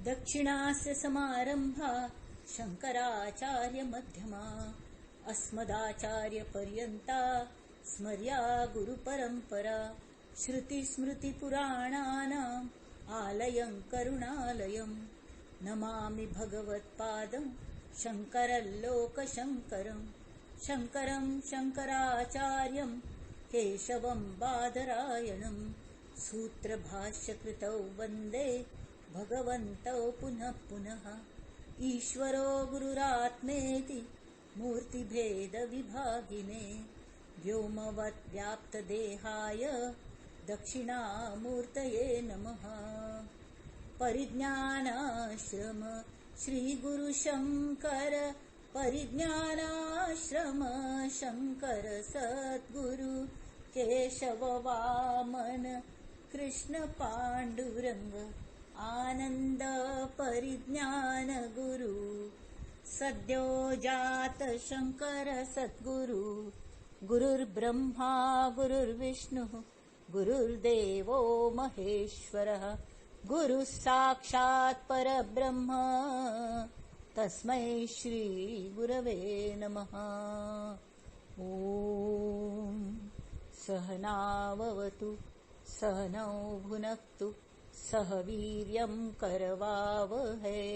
दक्षिणास्य समारंभा शंकराचार्य मध्यमा अस्मदाचार्य पर्यंता स्मर्या गुरुपरंपरा। श्रुतिस्मृतिपुराणानाम् आलयं करुणालयं नमामि भगवत्पादं शंकरं लोकशंकरं शंकरं शंकराचार्यं केशवं बादरायणं सूत्रभाष्यकृतौ वन्दे भगवन्तौ पुनः पुनः। ईश्वरो गुरुरात्मेति मूर्तिभेद विभागिने व्योमवत् व्याप्तदेहाय दक्षिणामूर्तये नमः। परिज्ञानाश्रम श्री गुरु शंकर परिज्ञानाश्रम शंकर सद्गुरु केशव वामन कृष्ण पांडुरंग आनंद परिज्ञान गुरु सद्यो जात शंकर सद्गुरु। गुरुर्ब्रह्मा गुरुर्विष्णु गुरुर्देवो महेश्वरः गुरुः साक्षात् परब्रह्म तस्मै श्री गुरवे नमः। ॐ सहनाववतु सहनौ भुनक्तु सह वीर्यं करवावहै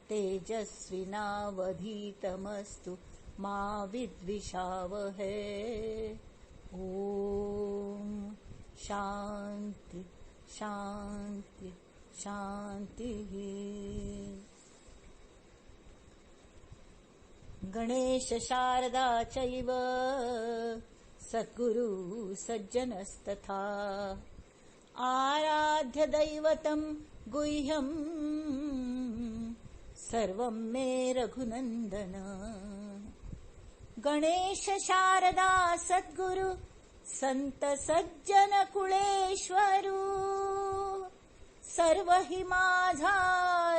तेजस्विनावधीतमस्तु मा विद्विषावहै। ॐ शांति शांति शांतिः। गणेश शारदा चैव सद्गुरु सज्जनस्तथा आराध्य दैवतं गुह्यं सर्वं मे रघुनंदन। गणेश शारदा सद्गुरु संत सज्जन कुळेश्वरू सर्व हि माझा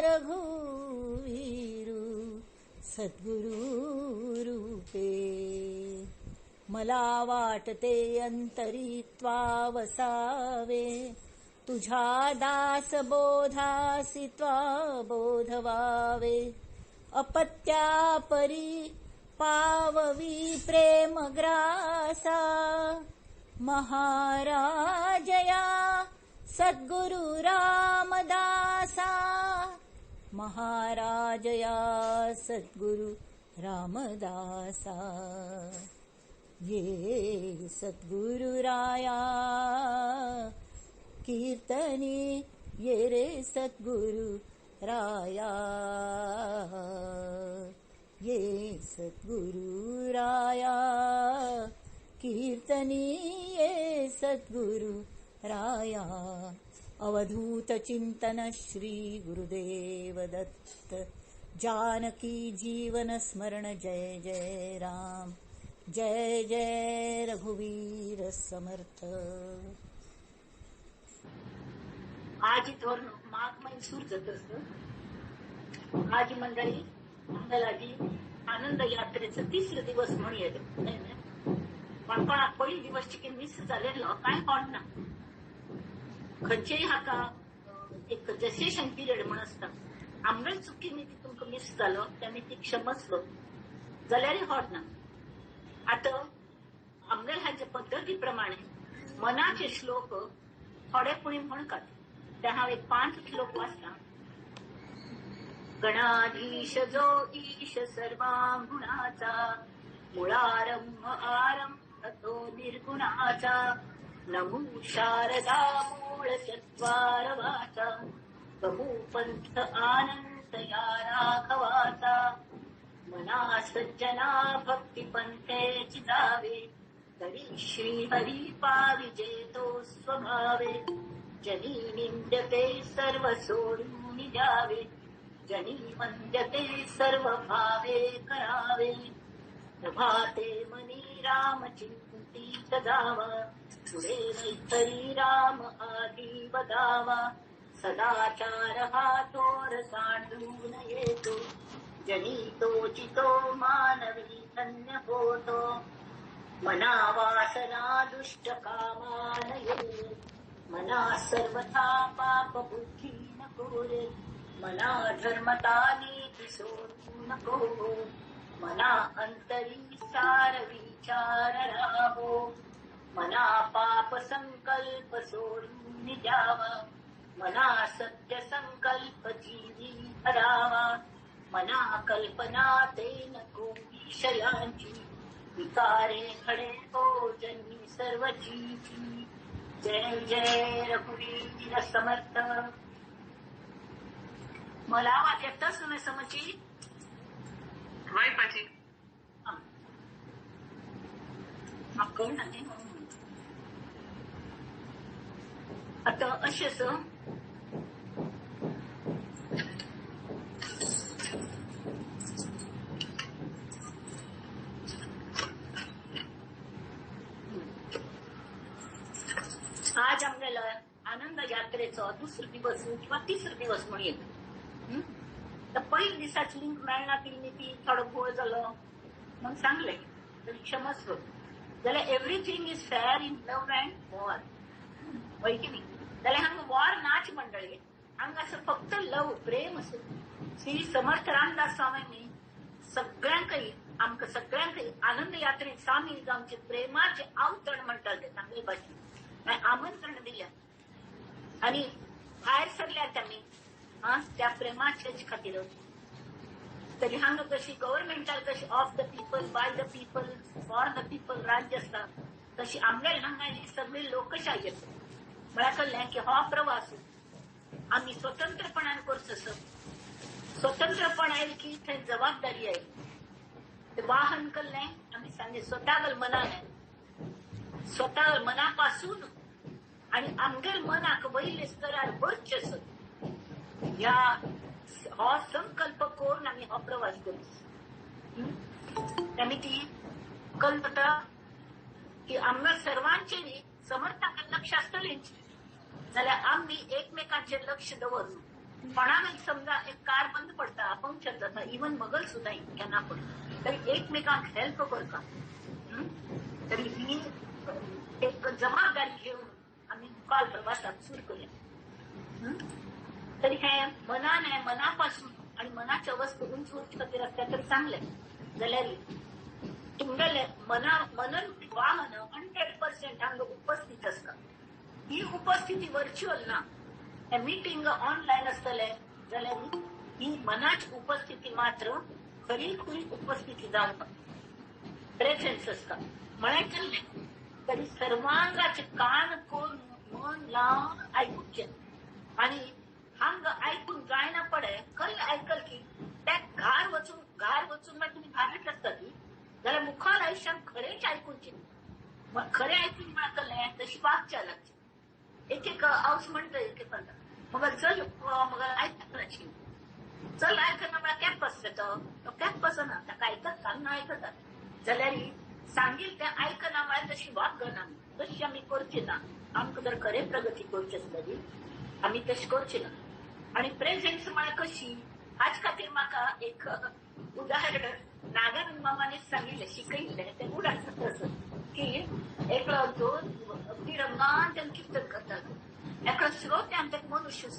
रघुवीरू सद्गुरु रूपे। मला वाटते अंतरी त्वा वसावे तुझा दास बोधासी त्वा बोधवावे। अपत्या परी पाववी प्रेम ग्रासा महाराजया सद्गुरु रामदासा महाराजया सद्गुरु रामदासा। ये सद्गुरु राया कीर्तनी ये रे सद्गुरु राया ये सद्गुरु राया कीर्तनी ये सद्गुरु राया। अवधूत चिंतन श्री गुरुदेव दत्त जानकी जीवन स्मरण जय जय राम जय जय रघुवीर समर्थ। आज इथवर माघ महिना सुरू जात असत। आज मंडळी मंगलाजी आनंद यात्रेचा तिसरा दिवस म्हणून येतो। पण पण पयली दिवस चिकन मिस जालेलो काय कोण ना खंयचेय हाका एक जेस्टेशन पिरियड म्हण आसता। आमगेले चुकीनी ती तुमकां मिस जालो तेमी ती क्षमस्व जाल्यारय हॉट ना। आतां आमगेले हाजे पद्दती प्रमाणे मनाचे श्लोक थोडे पुणी म्हणकात ते हांव एक 5 श्लोक वाचता। गणाधीश जो ईश सर्वा गुणाचा मुळारंभ आरंभ तो निर्गुणाचा नमो शारदा मूळ चत्वार वाचा बहु पंथ आनंद या राघवाचा। मना सज्जना भक्ती पंथेची जावे तरी श्री हरी पाविजे तो स्वभावे। जनी निंद्यते सर्व सोडून द्यावे जनी वंद्यते सर्व भावे करावे। प्रभाते मनी राम चिंतीत जावा पुढे नैतरी राम आदी बदावा। सदाचार हा तोर सांडून येतो जनी तोचितो मानवी धन्य होतो। मना वासना दुष्ट कामान ये मना सर्वथा पाप बुद्धी न कोरे। मना धर्मता नीती सोडू नको, मना अंतरी सार विचार राहो, मना पाप संकल्प सोडून द्यावा, मना सत्य संकल्प जीवी धरावा, मना कल्पना ते नको विषयांची, विकारे खडे हो जन्मी सर्वचीची. जय जय रघुवीर समर्थ. मला आवाज येतच नाही समजी. आता अशेच आज आमगेलो आनंद यात्रेचो दुसरो दिवस किंवा तिसरो दिवस म्हणून. तर पयल्या दिसाची लिंक मेळना ती ती थोडो घोळ जालो म्हणून सांगले तरी क्षमस्व. जाल्यार everything is fair in love and war, हय की न्ही? जाल्यार हांगा वॉर नाच मंडळी, हांगा असं फक्त लव प्रेम असं. श्री समर्थ रामदास स्वामींनी सगळ्यांकय आमकां सगळ्यांकय आनंद यात्रेत सामील जावचे प्रेमाचे आवतण म्हणटाले ते चांगले भाशेन आमंत्रण दिलें आणि भायर सरल्यात आमी त्या प्रेमाच्याच खातीर. तरी हांगा कशी गव्हर्मेंटाक कशी of the people by the people for the people राज्य आसता तशी आमगेर हांगा ही सगळी लोकशाही आसा. म्हळ्यार कळ्ळें की हो प्रवास आमी स्वतंत्रपणान करचो. स्वतंत्रपण आयल की थंय जबाबदारी आयली. ते वाहन कळ्ळें आमी सांगले स्वतागल मनान, स्वतः मनापासून आणि आमगेर मनाक वयले स्तरार व्हरचें ह्या हो संकल्प करून आमी हो प्रवास करचो. आमी ती कल्पता की आमकां सर्वांचेर समर्थाक लक्ष आसतलेंच जाल्यार आमी एकमेकांचेर लक्ष दवरून कोणाक समजा एक कार बंद पडटा, पंक्चर जाता, इवन मगल सुद्दां केन्ना पडटा तरी एकमेकांक हेल्प करता. तरी ही एक जबाबदारी घेवन आमी मुखार प्रवासाक सुरू करूया. तरी हे मनान हे मनापासून आणि मनाची अवस्था उंच उंच खातीर आसता तर सांगलें जाल्यार तुमगेलें मना मनन वाहन 100% हांगा उपस्थित आसता. ही उपस्थिती वर्च्युअल ना, हे मिटींग ऑनलायन आसतलें जाल्यार ही मनाची उपस्थिती मात्र खरी खुरी उपस्थिती जावन प्रेझेन्स आसता. म्हळ्यार केल्लें तरी सर्वांगाचे कान करून मन लावन आयकुचें आणि हांगा आयकून जायना पडे कल आयकल की त्या घार वचून मागीर तुमी घारीच आसता ती जाल्यार मुखार आयुष्यान खरेंच आयकुचें. खरें आयकून म्हळ्यार तशी वागच्या लागचें. एक एक हांव म्हणटा एक एक म्हणटा मगर चल मगर आयकनाची चल आयकना म्हळ्यार कॅम्पस येता तो कॅम्पस ना ताका आयकत कान आयकता जाल्यार सांगील तें आयकना म्हळ्यार तशी वागना, तशी आमी करची ना. आमकां जर खरें प्रगती करची आसतली आमी तशी करची ना. आणि प्रेझेन्स म्हळ्यार कशी हाच खातीर म्हाका एक उदाहरण नागानंद मामाने सांगिल्लें शिकयिल्लें तें उडास तसं की एकलो जो अगदी रंगान तें कीर्तन करतात एकलो श्रोत्यान ते मनुष्य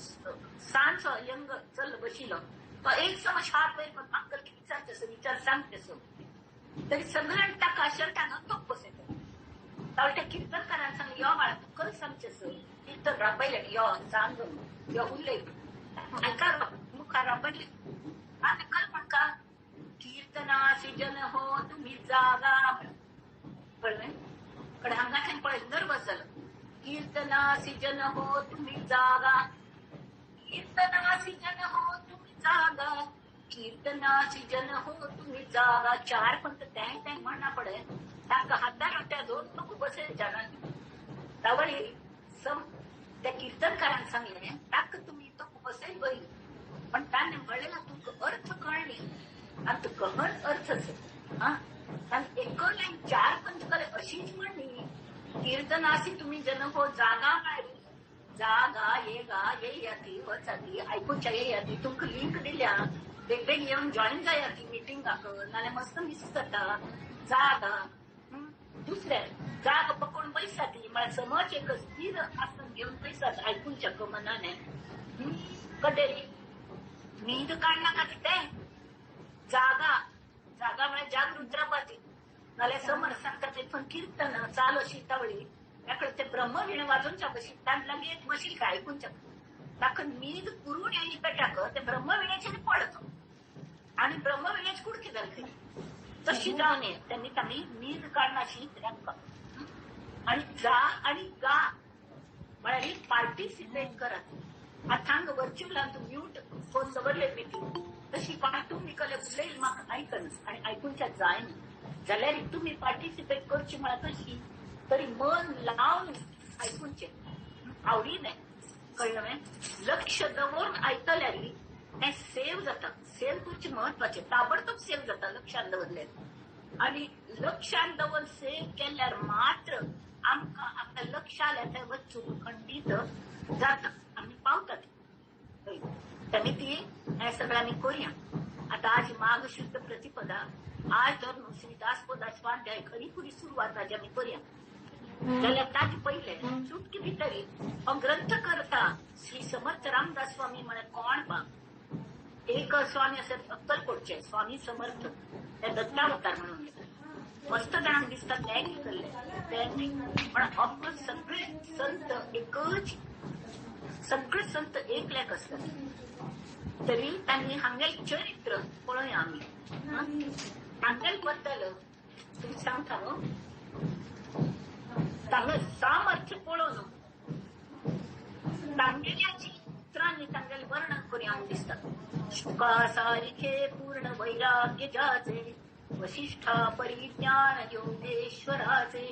सांजो यंग चल बशिल्लो तो एक समज हात वयर म्हाका विचारतसो विचार सांगतसो तरी सगळ्यांक ताका शर्टान तो बसयता. तावळ त्या कीर्तनकारान सांगलें यो बाळा तूं खरें सांगचें कीर्तन राबयलें यो सांग यो उलय आयका मुखार राबयलें आनी कल म्हणका कीर्तनासी जन हो तुम्ही जागा. कळ्ळें कडे हांगाच्यान पळय नर्वस जालो. कीर्तनासी जन हो तुम्ही जागा, कीर्तनासी जन हो तुम्ही जागा, कीर्तनासी जन हो तुम्ही जागा. चार पण तें तें म्हणना पडे ताका हातार त्या दोन लोक बसय जाणांनी. तावळी सम त्या कीर्तनकारान सांगलें ताका तुमी तो बसय बरी पण ताणें म्हणलें तुमकां अर्थ कळ्ळी आनी तो गहन अर्थ आसा. आनी एक लायन चार पंच कले अशीच म्हणली कीर्तनासी तुम्ही जन हो जागा म्हळ्यार जागा ये गा ये याती वचाती आयकुच्या ये याती तुमकां लिंक दिल्या बेग बेग येवन जॉईन जाया ती मिटिंगाक नाल्यार मस्त मिस जाता. जागा दुसरें जाग पकडून बैसाती म्हळ्यार समज एक स्थिर आसन घेवन बैसात आयकुच्या मनाने कडेली न्हीद काडनाका कितें, जागा जागा म्हळ्यार जागृत रावपाची. नाल्यार समर सांगता तेथून किर्तन चालू शितावळी ताका ते ब्रह्मवीण वाजोवच्या बशील ताण लागीं एक बशील काय आयकूनच्या ताका न्हीद पुरून येयली पेटाक ते ब्रह्मविणेचेर पडत आणि ब्रह्मविणेच कुडकी जाली. तशी जावं नये. त्यांनी तांणी न्हीद काडनाशी आणि जा आणि गा म्हळ्यार पार्टिसिपेट करात. आतां हांगा वर्च्युअलान तूं म्यूट फोन दवरले न्ही ती तशी तुमी कले उलयल म्हाका आयकना आनी आयकुच्या जायना जाल्यार तुमी पार्टिसिपेट करची म्हळ्यार कशी तरी मन लावन आयकुचें, आवडीने. कळ्ळें मगे? लक्ष दवरून आयकल्यार हें सेव जाता. सेव करचें म्हत्वाचें, ताबडतोब सेव जाता लक्षान दवरल्यार. आनी लक्षान दवर सेव केल्यार मात्र आमकां आपल्या लक्षान थंय वचून खंडीत जाता, आमी पावतात. त्यांनी ती हें सगळें आमी करुया. आतां आज माघ शुद्ध प्रतिपदा, आज धरून श्री दासबोधा स्वाध्याय खरी खुरी सुरवात आज आमी करुया. जाल्यार ताजे पयले चुटकी भितर हो ग्रंथ करता श्री समर्थ रामदास स्वामी म्हळ्यार कोण बा? एक स्वामी आसात अक्कलकोटचे, स्वामी समर्थ, ते दत्तावतार म्हणून मस्त जाणांक दिसता ते केल्ले ते न्ही, पण ऑफकोर्स सगळे संत एकच, सगळे संत एकल्याक आसतात. तरी तांणी हांगेल चरित्र पळोवया आमी. हांगेल बद्दल तुमी सांगता न्हू, तांगेल सामर्थ्य पळोवन तांगेल्याची उतरांनी तांगेलें वर्णन करुया म्हूण दिसता. शुका सारिखे पूर्ण वैराग्य जाचे, वशिष्ठा परिज्ञान योगेश्वराचे,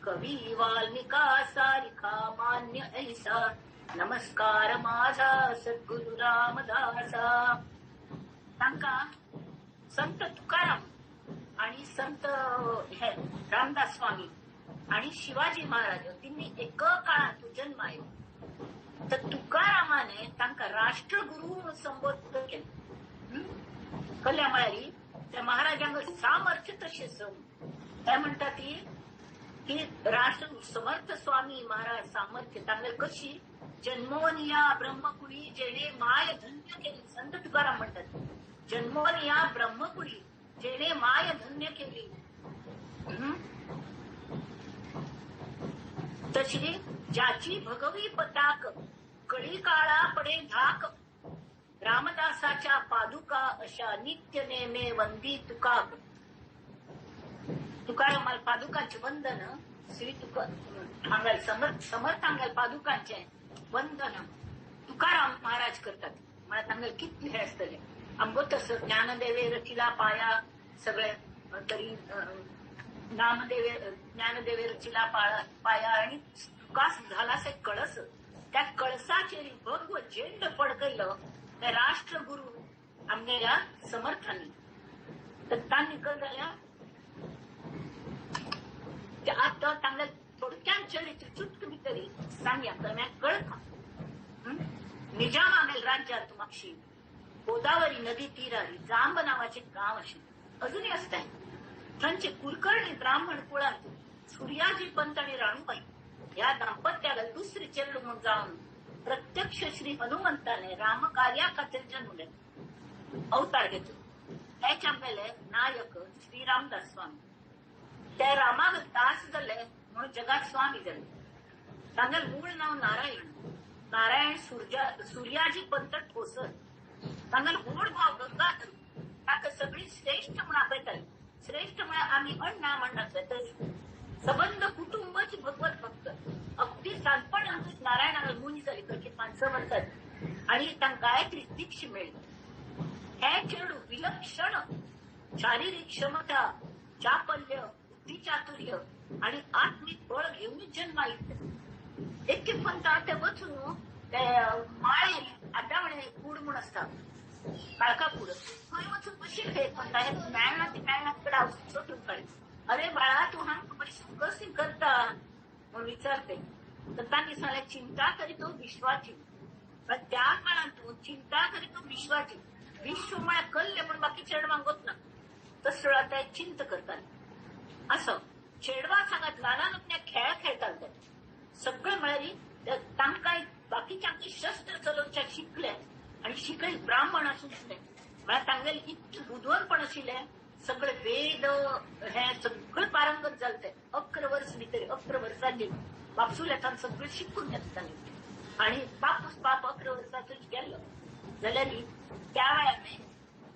कवी वाल्मिका सारिखा मान्य ऐसा, नमस्कार माझा सद्गुरु रामदासा. तांकां संत तुकाराम आणि संत हे रामदास स्वामी आणि शिवाजी महाराज तिन्ही एक काळांत जन्म आयलो. तर तुकारामाने तांकां राष्ट्रगुरू म्हणून संबोधन केलें. कल्या म्हळ्यार त्या महाराजांक सामर्थ्य तशें सम ते म्हणटा ती की राष्ट्र समर्थ स्वामी महाराज सामर्थ्य तांगेल कशी जन्मोनिया ब्रह्मकुळी जेणे माय धन्य केली. संत तुकाराम म्हणतात जन्मोनिया ब्रह्मकुळी जेणे माय धन्य केली. तशी ज्याची भगवी पताक कळी काळा पडे धाक, रामदासाच्या पादुका अशा नित्य नेमे वंदी तुका. तुकाराम पादुकांचे वंदन श्री तुका हांगा समर्थ समर्थ हांगा पादुकांचे वंदन तुकाराम महाराज करतात. म्हळ्यार तांगेले कितले हे आसतले. आमगो तसो ज्ञानदेवे रचिला पाया सगळे तरी नामदेवे ज्ञानदेवे रचिला पाया आणि तुकास झालास एक कळस, त्या कळसाचेर भगव झेंड फडकयलो ते राष्ट्रगुरू आमगेल्या समर्थांनी. तर तांणी कळ जाल्या आतां तांगेले थोडक्यान चरित्र चुटक भितरी सांगया कळटा. निजाम आमेल राज्यात मागशी गोदावरी नदी तीरारी जांब नावाचे गांव आशिल्लें, अजूनय आसताय. थंयचे कुलकर्णी ब्राह्मण कुळांत सूर्याजी पंत आणि राणूबाई ह्या दाम्पत्याला दुसरे चेडूं म्हूण जावन प्रत्यक्ष श्री हनुमंताने रामकार्या खातीर जन्मले, अवतार घेतलो. हेच आमगेले नायक श्री रामदास स्वामी. ते रामाक दास जाले म्हणून जगात स्वामी जाले. तांगेलें मूळ नांव नारायण, नारायण सूर्याजी पंत ठोसर. तांगेलो व्हड भाव गंगाधर, ताका सगळी श्रेष्ठ म्हूण आपयताली. श्रेष्ठ म्हळ्यार आमी अण्णा म्हणनासले तशी सबंद कुटुंबच भगवत भक्त. अगदी सानपणांतूच नारायणाक मुनी जाली खंयची 5-6 वर्सां आणि तांकां गायत्री दीक्षा मेळ्ळी. हें चेडूं विलक्षण शारिरीक क्षमता, चापल्य, बुद्धिचातुर्य आणि आत्मीक बळ घेवनूच जन्म आयिल्लें. एक पंता ते वचून ते माळेर आड्डावणे कूड म्हूण आसता, काळखा कूड, थंय वचून बशिल्ले. पंता हे मेळना ती मेळना तिकडे हांव सोदून काडली. अरे बाळा तूं हांगा बसून कशी करता म्हणून विचारते. तर तांणी सांगलें चिंता करी तो विश्वाची. पण त्या काळांत तूं चिंता करी तो विश्वाची, विश्व म्हळ्यार कल्ले म्हूण बाकी चेडवांक वतना तसो ते चिंत करताले. असो चेडवा सांगात ल्हान ल्हान खेळ खेळटाले ते सगळे म्हळ्यार तांकां बाकीच्यांक शस्त्र चलोवचे शिकले आणि शिकय ब्राह्मण आसून सुद्दां म्हळ्यार तांगेले इतकें बुदवंतपण आशिल्लें, सगळे वेद हे सगळे पारंगत जाले ते 11 वर्स भितर 11 वर्सांचे बापसुल्याथान सगळें शिकून घेतले आणि बापूस बाप 11 वर्सांचोच गेल्लो. जाल्यार त्या वेळार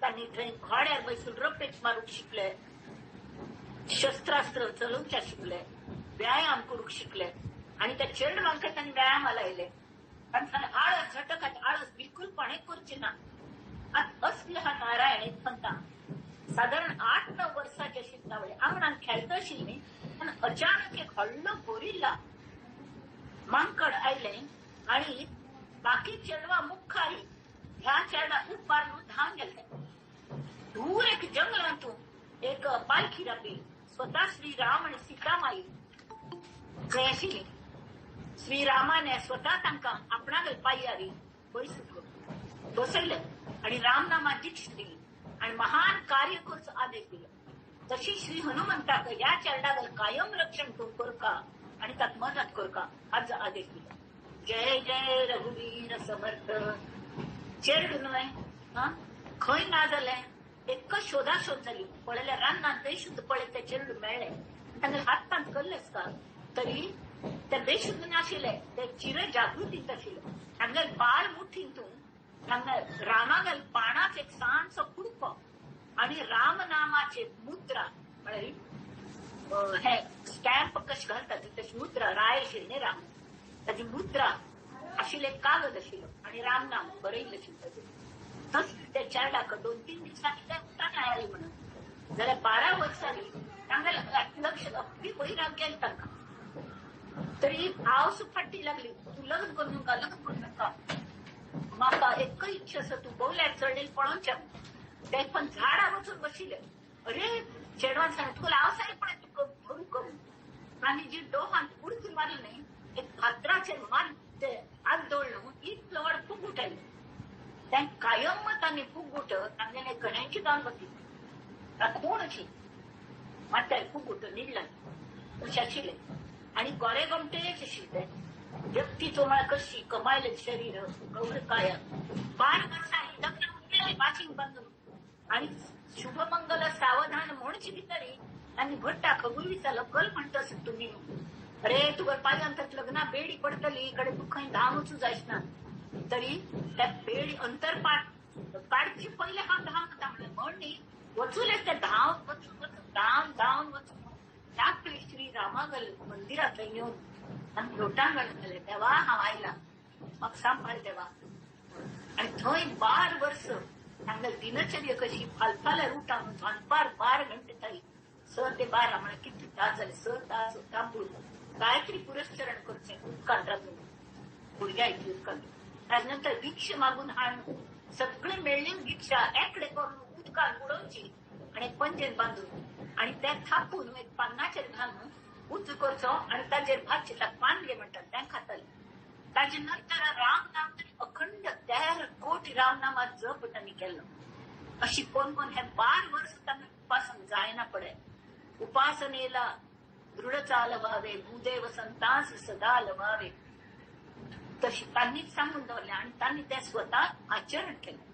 तांणी थंय घोड्यार बसून रपेट मारूंक शिकले, शस्त्रास्त्र चलोवच्या शिकले, व्यायाम करूंक शिकले आणि त्या चेडवांक तांणी व्यायामा लायले. आणि आळस झटक आळस बिलकुल पणे करचे ना. असले हा नारायण एक पंता साधारण 8-9 वर्साचे आशिल्ले आंगणान खेळता आशिल्ली पण अचानक एक व्हडलो गोरिल्ला मांकड आयले आणि बाकी चेडवा मुखार ह्या चेडवा उब मारून धांवन गेले. दूर एक जंगलांतून एक पालखी राबली, स्वतः श्रीराम आणि सीतामाई थंय आशिल्ली. श्रीरामाने स्वतः तांकां आपणागेर पांयारी बसयले आणि रामनामा दीक्षा दिली आणि महान कार्य करचो आदेश दिलो. तशी श्री हनुमंताक ह्या चेडवाक कायम रक्षण करका आणि ताक मदत करका हाचो आदेश दिलो. जय जय रघुवीर समर्थ. चेडू न्हय हा खंय ना जालें, एकच शोधाशोध जाली. पळयल्यार रानांत बेशुद्ध पळय ते चेडू मेळ्ळें. तांगेले हातांत कल्लेच का तरी ते बेशुद्ध नाशिल्ले, ते चिर जागृतींत आशिल्ले. तांगेले बाळ मुठींतून तांगेले रामागेल बाणाचो एक ल्हानसो कुडको आणि रामनामाचे मुद्रा म्हळ्यार हे स्टॅम्प कशें घालतात तशी मुद्रा राय आशिल्ली न्ही राम, ताजी मुद्रा आशिल्लें कागद आशिल्लो आणि रामनाम बरयल्लें आशिल्लें ताजेर. तसलें ते चेरडाक 2-3 दिसांनी ते उठान आयले म्हणून. जाल्यार 12 वर्सांनी तांगेलें लक्ष अगदी वैराग्य आयलें तांकां. तरी आवस फाटी लागली, तूं लग्न करूं नाका, लग्न करूं नाका, म्हाका एकय इच्छा आसा तूं बोवल्यार चडलेली पळोवचें. ते पण झाडार वचून बशिल्ले. अरे चेडवान सांगलें तुका आवसाय पळय तुका धरून करूं. आनी जी डोहांत उडकी मारली न्ही एक फातराचेर मार ते आदोळ्ळो इतलो व्हड फुगूट आयलो. त्या कायम तांणी फुगूट तांगेले गण्यांची दान बसली कोण अशी मात्यार फुगूट निडला तशें आशिल्लें. आणि गोरे गोमटेच आशिल्ले ते. व्यक्तीचो म्हळ्यार कशी कमायलें शरीर गौर काया. 12 वर्सां लग्न केलें वाशींग बांदून आणि शुभमंगल सावधान म्हणचे भितरी आनी भट्टा खबूर विचारलो कल म्हणटा तुमी, अरे तुका पांयांत लग्ना बेडी पडटली इकडे तूं खंय धांव वचूं जायना. तरी त्या बेडी अंतर काडची पयलें हांव धांवन वता म्हणलें म्हण न्ही वचूलेच ते धांव वचून वचून धांवन धांवन वचून त्या श्री रामागल मंदिरात येवन आनी लोटांगण घालें. देवा हांव आयला म्हाका सांबाळ देवा. आनी थंय 12 वर्स तांगेली दिनचर्या कशी फालफाल्यार उठान दनपार 12 घंटे तरी 6 ते 12 म्हळ्यार कितले तास जाले 6 तास तांबूळ गायत्री पुरस्चरण करचें उदकांत राबून भुरग्या इतली उदकांत. ताजे नंतर भिक्षा मागून हाडून सगळे मेळ्ळी भिक्षा एकडे करून उदकांत उडोवची आनी पंजेन बांदून आनी ते थापून एक पान्नाचेर घालून उजो करचो आनी ताजेर भाजचे ताका पानगे म्हणटात तें खाताले. ताजे नंतर रामनाम तरी अखंड 1.5 कोटी रामनामात जप तांणी केल्लो. अशी कोण कोण हे 12 वर्स तांकां उपासन जायना पडे. उपासनेला दृढ चाल व्हावे भूदेव संतास सदा लवावे तशी तांणीच सांगून दवरलें आणि तांणी तें स्वतः आचरण केलें.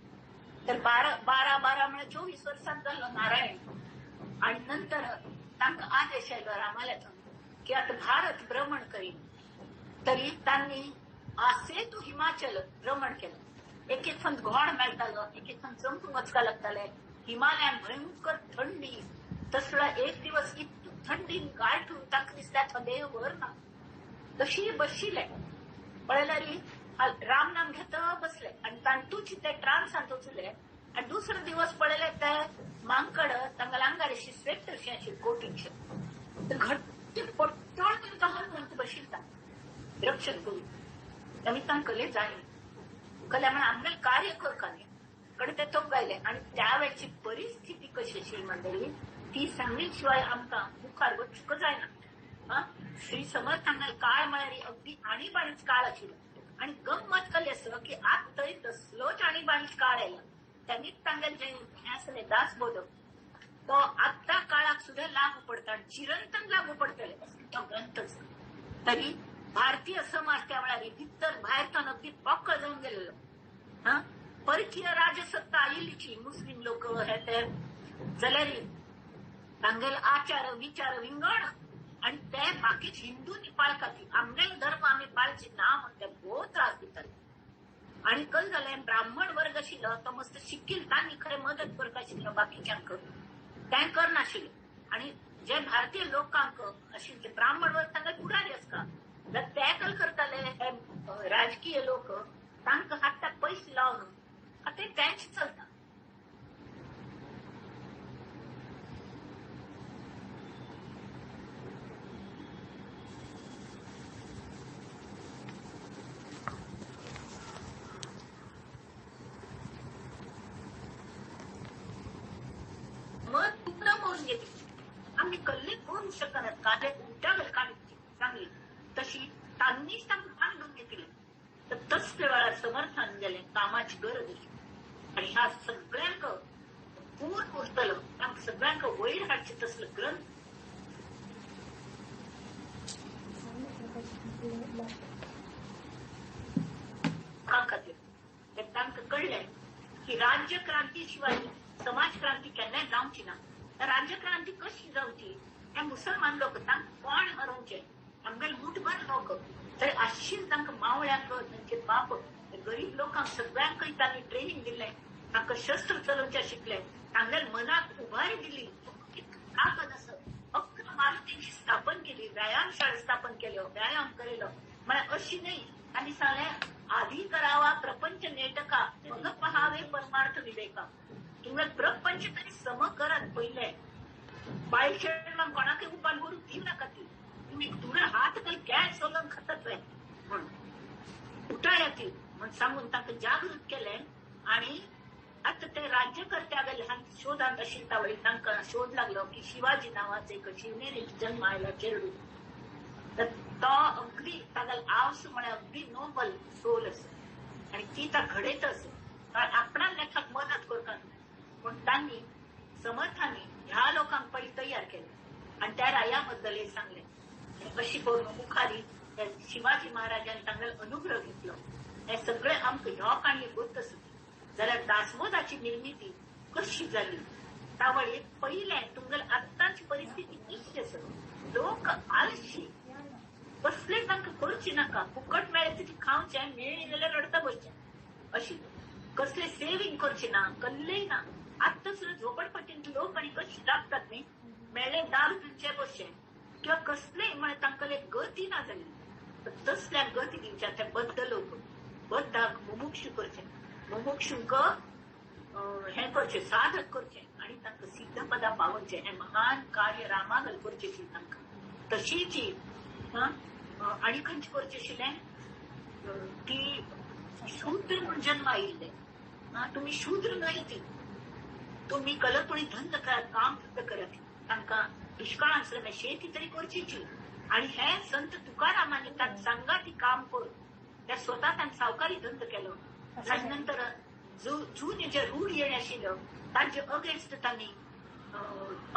तर 12 12 12 म्हळ्यार 24 वर्सांत जालो नारायण. आणि नंतर तांकां आदेश आयलो रामाल्याथून की आतां भारत भ्रमण करीन. तरी तांणी आसेतू हिमाचल भ्रमण केलें. एक एक फंद घोड मेळटालो, एक एक फंद चमकून वचपाक लागताले. हिमालयान भयंकर थंडी, तसलो एक दिवस इतू थंडीन गांठून तांकां दिसता थंडे वर ना तशी बशिल्ले. पळयल्यार रामनाम घेत बसले आनी तांतूच ते ट्रान्सांत वचले. आनी दुसरो दिवस पळयले ते मांकड तांकां आंगार अशी स्वेटर अशी आशिल्ली कोटीचे घट्ट पट्टोळ तांकां हनुमंत बशिल्ला रक्षण करून. आमी तांकां कले जाय कले म्हण आमगेलें कार्य करका न्ही कडे ते तोगायले. आनी त्या वेळची परिस्थिती कशी आशिल्ली मंडळी ती सांगली शिवाय आमकां मुखार वचूंक जायना. हा श्री समर्थांगेलो काळ म्हळ्यार अगदी आणीबाणीच काळ आशिल्लो. आनी गम्मत कली आसा की आत थंय तसलोच आणीबाणीच काळ आयला. त्यांनीच तांगेलें जें हें आसलें दासबोधक तो आत्तां काळाक सुद्दां लागू पडटा आनी चिरंतन लागू पडटलें तो ग्रंथच. तरी भारतीय समाज त्या वेळार भितर भायर तान अगदी पोकळ जावन गेलेलो. हा परकीय राजसत्ता आयिल्लीची मुस्लिम लोक हे ते जाल्यार तांगेले आचार विचार विंगड आणि ते बाकीचे हिंदूंनी पाळतात आमगेले धर्म आमी पाळचे ना म्हण ते भोव त्रास दिताले. आणि कल जालें ब्राह्मण वर्ग आशिल्लो तो मस्त शिकील तांणी खरें मदत करपा आशिल्लो बाकीच्यांक तें करनाशिल्लें. आणि जे भारतीय लोकांक आशिल्ले ब्राह्मण वर्ग तांकां पुढारी आसता जाल्यार ते कल करताले हे राजकीय लोक तांकां हाताक पयशे लावन आतां तेंच चलता. आमी कल्ले करूंक शकनात काले उलट्या काडची चांगली तशी तांणीच तांकां बांदून घेतले. तर तसल्या वेळार समर्थान गेले कामाची गरज आशिल्ली आणि ह्या सगळ्यांक पूर्ण उरतलो तांकां सगळ्यांक वयर हाडचे तसलो ग्रंथ खातीर तांकां कळ्ळें की राज्य क्रांती शिवाय समाज क्रांती केन्नाय जावची ना. राज्यक्रांती कशी जावची हे मुसलमान लोक तांकां कोण हरोवचे आमगेले मुठभर लोक तर अशीच तांकां मावळ्यांक तांचे बाप गरीब लोकांक सगळ्यांकय तांणी ट्रेनिंग दिल्लें तांकां शस्त्र चलोवचें शिकले तांगेले मनाक उबारी दिली ताकद आसा 11 मारुतींची स्थापन केली व्यायामशाळा स्थापन केल्यो व्यायाम केलो म्हळ्यार अशी न्हय. तांणी सांगलें आधी करावा प्रपंच नेटका मग पहावे परमार्थ विवेका. तुमकां प्रपंच तरी सम करात पयले बायल चेडवांक कोणाकय उपान करून दिव नाका ती तुमी तुमगे हात कल गॅस सोलोवन खातात वे म्हणून उठाया ती म्हण सांगून तांकां जागृत केलें. आणि आतां ते राज्यकर्त्या शोधांत आशिल्ले वळी तांकां शोध लागलो की शिवाजी नांवाचो एक शिवनेरीत जन्म आयला चेडू तर तो अगदी तागेलो आवस म्हळ्यार अगदी नोबल सोल आसा आणि ती ता घडयत आसा कारण आपणाक लेखाक मदत करपाक पूण तांणी समर्थांनी ह्या लोकांक पयलीं तयार केले आणि त्या राया बद्दल हे सांगलें. अशी करून मुखारी शिवाजी महाराजान तांगेलो अनुग्रह घेतलो. हे सगळे आमकां ह्यो काणयो गोत आसा. जाल्यार दासबोधाची निर्मिती कशी जाली तावळी पयलें तुमगेली आत्ताची परिस्थिती कशी आसा लोक आळशी कसले तांकां करची नाका फुकट मेळ्ळें तितलें खावचें मेळ्ळें जाल्यार रडता बसचें अशी कसले सेविंग करची ना कल्लेय ना. आत्तां सुद्दां झोपडपट्टींत लोक आनी कशी लागतात न्ही मेळ्ळे दारू पिवचे बसचे किंवा कसलेय म्हळ्यार तांकां गती ना जाली तसल्या गती दिवच्या त्या बद्ध लोक बद्धाक मुमुक्षू करचे मुमुक्षूंक हें करचें साधक करचें आनी तांकां सिद्धपदा पावोवचें हें महान कार्य रामागल करचें आशिल्लें तांकां. तशीच आनी खंयचें करचें आशिल्लें की शूद्र म्हूण जन्म आयिल्ले तुमी शूद्र न्हय ती तुमी कलरपणी धंद करात काम धंद करात तांकां दुश्काळ आसलें शेती तरी करचीची. आणि हे संत तुकारामांनी तांकां सांगा ती काम करून त्या स्वता तांकां सावकारी धंद केलो. ताजे नंतर जुने जे रूढ येणे आशिल्ल्यो तांचे अगेन्स्ट तांणी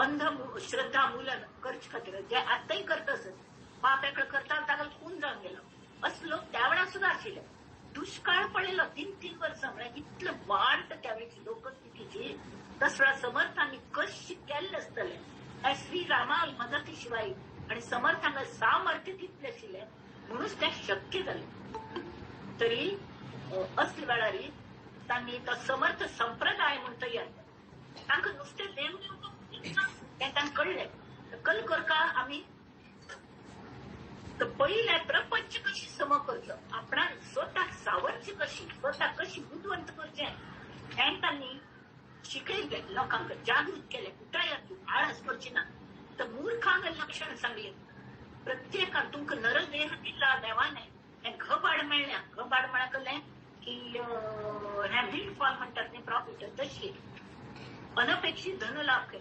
अंध श्रद्धा मुलन करचे खातीर जे आतांय करता आसत बाप एकलो करता ताका खून जावन गेलो असो लोक त्या वेळार सुद्दां आशिल्ले. दुश्काळ पडलेलो 3-3 वर्सां म्हळ्यार इतले वाट त्या वेळची लोकस्थितीची तसल्या समर्थांनी कशी केल्लें आसतलें हे श्रीरामा मदती शिवाय आणि समर्थांक सामर्थ्य तितलें आशिल्लें म्हणूच तें शक्य जालें. तरी असल्या वेळार तांणी तो समर्थ संप्रदाय म्हूण तयार केलो. तांकां नुस्तें देव तें तांकां कळ्ळें कल करका आमी तर पयलें प्रपंच कशी सम करचो आपणाक स्वताक सावरची कशी स्वताक कशी बुदवंत करचें हें तांणी शिकयलें लोकांक जागृत केलें. उठाया तूं आळस करची ना. तर मूर्खांक लक्षण सांगलें प्रत्येकान तुमकां नरदेह दिला देवाने हें घबाड मेळ्ळ्या घबाड म्हळ्यार कळ्ळें की हें विंडफॉल म्हणटात न्ही प्रॉफिट तशी अनपेक्षीत धनलाभ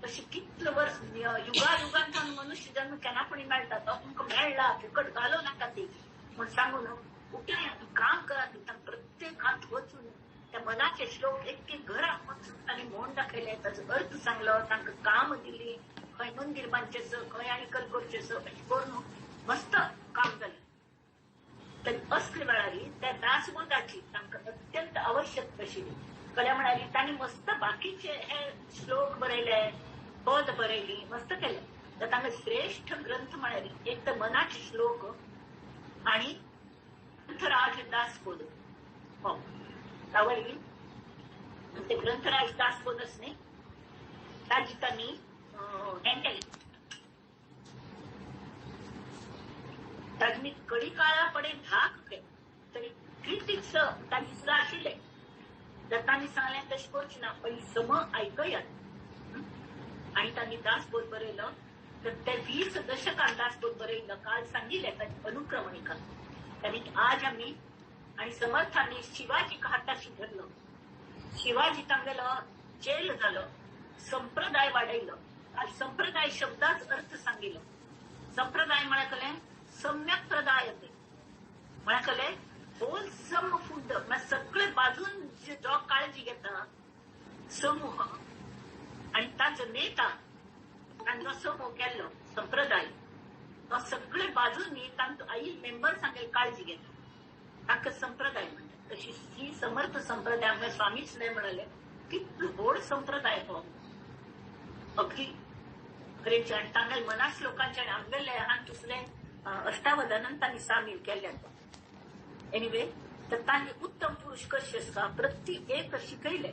तशी कितले वर्स युगायुगांत मनुष्य जन्म केन्ना मेळटा तो तुमकां मेळ्ळा फुकट घालो नाका ती म्हूण सांगून उठाया तूं काम करात प्रत्येकांत वचून त्या मनाचे श्लोक एक एक घराक वचून तांणी म्हूण दाखयले ताचो अर्थ सांगलो तांकां काम दिली खंय मंदीर बांदचें खंय आनी कल करचें अशें करून मस्त काम जालें. तर असले वेळारी त्या दासबोधाची तांकां अत्यंत आवश्यक आशिल्ली. कल्या म्हणाली तांणी मस्त बाकीचे हे श्लोक बरयले, पद बरयली, मस्त केले. तर तांकां श्रेष्ठ ग्रंथ म्हळ्यार एक तर मनाचे श्लोक आणि ग्रंथराज दासबोध. हो तावरी ते ग्रंथराज दासबोधच न्ही ताजी तांणी हें केलें. ताजी कडी काळा पडे धाक तरी क्रिटिक्स तांची सुद्दां आशिल्ले. तर तांणी सांगलें तशें करचें ना, पयलीं सम आयकयात. आणि तांणी दासबोध बरयलो. तर ते 20 दशकान दासबोध बरयलो. काल सांगिल्लें ताची अनुक्रमणिका. तांणी आज आमी आणि समर्थांनी शिवाजीक हाताशी धरलो, शिवाजी तांगेलो जेल जालो, संप्रदाय वाडयलो. आज संप्रदाय शब्दाच अर्थ सांगिल्लो. संप्रदाय म्हळ्यार कलें सम्यक प्रदाय म्हळ्यार कलें होलसम फूड, म्हळ्यार सगळे बाजून जो काळजी घेता समूह आणि ताजो नेता तांचो समूह केल्लो संप्रदाय तो सगळे बाजूंनी तांचो आई मेंबर सांगेल काळजी घेता ताका संप्रदाय म्हणटात. तशी ही समर्थ संप्रदाय आमकां स्वामीच न्हय म्हणाले कितलो व्हड संप्रदाय हो अगदी खरेंचे. आनी तांगेले मनास लोकांचे आनी आमगेले हांगा दुसरे अष्टावधानान तांणी सामील केल्ले. एनिवे तर तांणी उत्तम पुरुष कशे आसता प्रत्येक एक शिकयले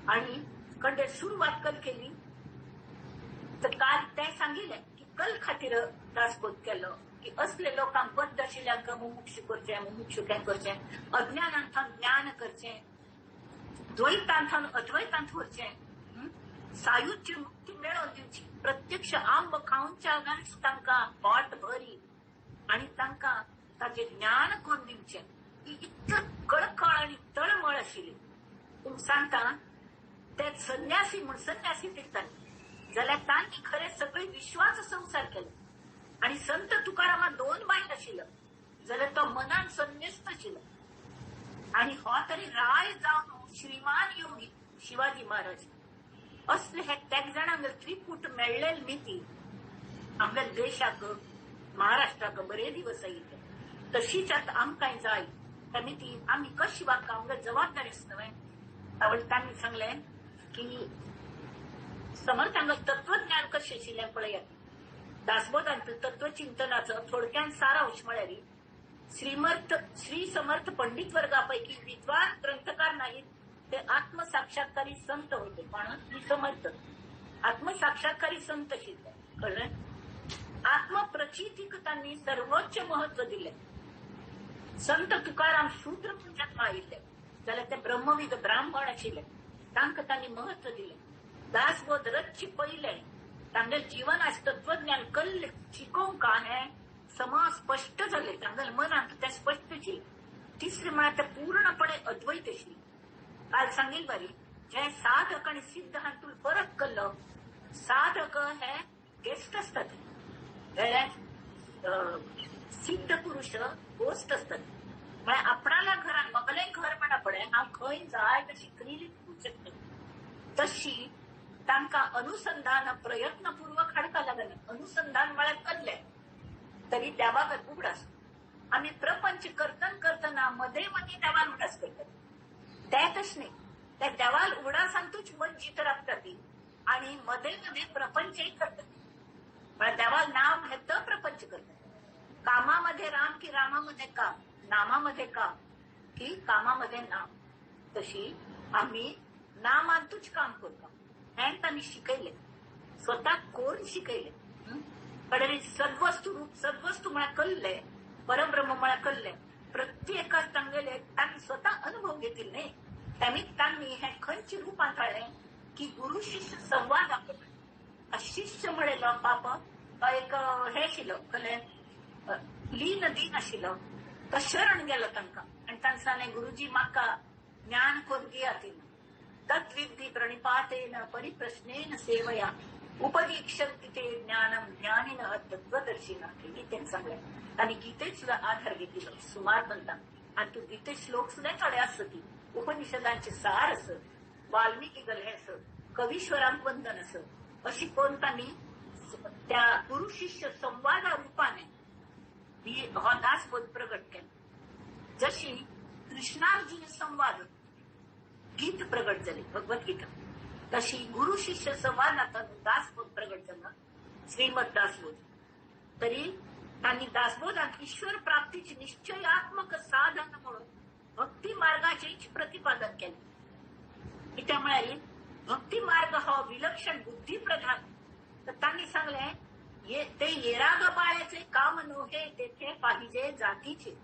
आणि कंडे सुरवात कल केली. तर काल ते सांगिल्लें की कल खातीर दासबोध केलो की असले लोकांक बद्द आशिल्ल्यांक मुमुक्षु करचें, मुमुक्षु काय करचें, अज्ञानांथावन ज्ञान करचें, द्वैतांथावन अद्वैतांत व्हरचें, सायुज्य मुक्ती मेळोवन दिवची. प्रत्यक्ष आंब खावच्या आगानच तांकां पोट भरी आणि तांकां ताजें ज्ञान करून दिवचें. ही इतलो कळकळ आनी तळमळ आशिल्ली. पूण सांगता ते संन्यासी म्हूण संन्यासी दिसताले जाल्यार तांणी खरें सगळे विश्वाचो संवसार केलो. आणि संत तुकारामा 2 बायल आशिल्लो जाल्यार तो मनान संन्यस्त आशिल्लो. आणि हो तरी राय जावन श्रीमान योगी शिवाजी महाराज असले हे तेग जाणांक त्रिकूट मेळ्ळेल मिती आमच्या देशाक महाराष्ट्राक बरे दिवस आयिल्ले. तशीच आतां आमकां जाय त्या मिती आमी कशी वागता आमकां जबाबदारी आसा न्हय. आवड तांणी सांगलें की समर्थांक तत्वज्ञान कशें आशिल्लें पळयात. दासबोधांतलो तत्वचिंतनाचो थोडक्यान सारांश म्हळ्यार श्री समर्थ पंडित वर्गापैकी विद्वान ग्रंथकार नाहीत, ते आत्मसाक्षात्कारी संत होते. पण समर्थ आत्मसाक्षात्कारी संत आशिल्ले. कळ्ळें? आत्मप्रचितीक तांणी सर्वोच्च महत्व दिलें. संत तुकाराम शूद्र पुंजात आयिल्ले जाल्यार ते ब्रह्मविद ब्राह्मण आशिल्ले, तांकां तांणी महत्व दिलें. दासबोध रच्चे पयले तांगेले जिवनाच तत्वज्ञान कल्ले शिकोवंक हें समा स्पश्ट जालें, तांगेले मनांत तें स्पश्ट आशिल्लें. तिसरें म्हळ्यार तें पूर्णपणे अद्वैत आशिल्लें. काल सांगील बारी जे साधक आनी सिद्ध हातूंत फरक केल्लो. साधक हे गेस्ट आसतात, हे सिद्ध पुरुष गोस्ट आसतात. म्हळ्यार आपणाल्या घरान मगलें घर म्हणा पळय हांव खंय जाय तशी फ्रीली वचूंक शकता, तशी तांकां अनुसंधान प्रयत्नपूर्वक हाडपा लागना. अनुसंधान म्हळ्यार कसलें तरी देवाक उगडास. आमी प्रपंच करतन करतना मदें मदीं देवान उगडास करतात, ते तशें न्ही. त्या देवाल उगडासांतूच मन जीत रावता ती आणि मदें मदें प्रपंचय करतात. म्हळ्यार देवाल नाव घेत प्रपंच करतात. कामामध्ये राम की रामामध्ये काम, नामामध्ये काम की कामामध्ये नाम, तशी आम्ही नामांतूच काम करता. हें तांणी शिकयलें, स्वता कोण शिकयलें. पण सद्वस्तू रूप सद्वस्तू म्हळ्यार कल्लें, परब्रह्म म्हळ्यार कल्लें. प्रत्येकाक तांगेले तांणी स्वता अनुभव घेतिल्ले न्ही. तांणी तांणी हें खंयच्या रुपांत हाडलें की गुरु शिष्य संवाद आपलो. शिष्य म्हणलो पाप तो एक हें आशिल्लो, कळ्ळें, लीन दीन आशिल्लो. तो शरण गेलो तांकां आनी तांकां सांगलें गुरुजी म्हाका ज्ञान करून दियात. तद्विद्धि प्रणिपातेन परिप्रश्नेन सेवया उपदीक्षन्ति ते ज्ञानम ज्ञानिनः तत्वदर्शिनः. गीतेन सांगलें. आनी गीतेच सुद्दां आधार घेतिल्लो सुमार पंतांक. आनी तूं गीते श्लोक सुद्दां थोडे आसत, उपनिषदांचे सार आसत, वाल्मिकी गल्हे आसत, कवीश्वरांक वंदन आसत, अशी करून तांणी त्या गुरु शिष्य संवादा रुपाने हो दासबोध प्रगट केलो. जशी कृष्णार्जुन संवाद गीत प्रगट झाली भगवद्गीता, तशी गुरु शिष्य संवादात दासबोध प्रगट झाला श्रीमद दासबोध. तरी त्यांनी दासबोधात ईश्वर प्राप्तीची निश्चयात्मक साधन म्हणून भक्ती मार्गाचेच प्रतिपादन केले. त्या म्हणाली भक्ती मार्ग हा विलक्षण बुद्धिप्रधान. तर त्यांनी सांगले ते येराग बाळ्याचे काम नोहे तेथे पाहिजे जातीचे.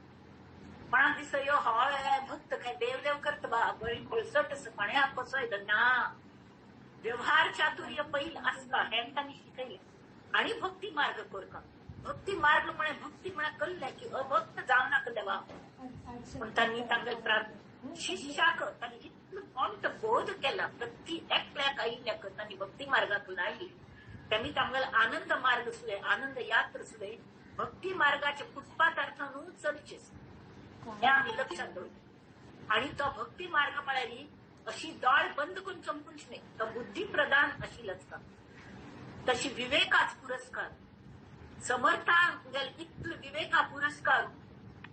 पण दिस यो हॉ भक्त काय देव देव करत बा बळी भोळसट पाण्या कसं ना व्यवहार चातुर्य पैल असता हे त्यांनी शिकयले. आणि भक्ती मार्ग कोरका भक्ती मार्ग म्हणे भक्ती म्हणा कळल्या की अभक्त जाऊ नका देवा. पण त्यांनी तांगल शिष्याक त्यांनी इतलो कोणतो बोध केला प्रति एकल्याक आयिल्ल्याक त्यांनी भक्ती मार्गाक लायली. त्यांनी तांगल आनंद मार्ग सुद्दां आनंद यात्र सुद्दां भक्ती मार्गाचे फुटपाथ अर्थान चलचे हे आम्ही लक्षात दवरले. आणि तो भक्ती मार्ग म्हळ्यार अशी दोळ बंद करून चमकूच न्ही, तो बुद्धी प्रधान अशी लचका तशी विवेकाच पुरस्कार समर्थांक इतलो विवेका पुरस्कार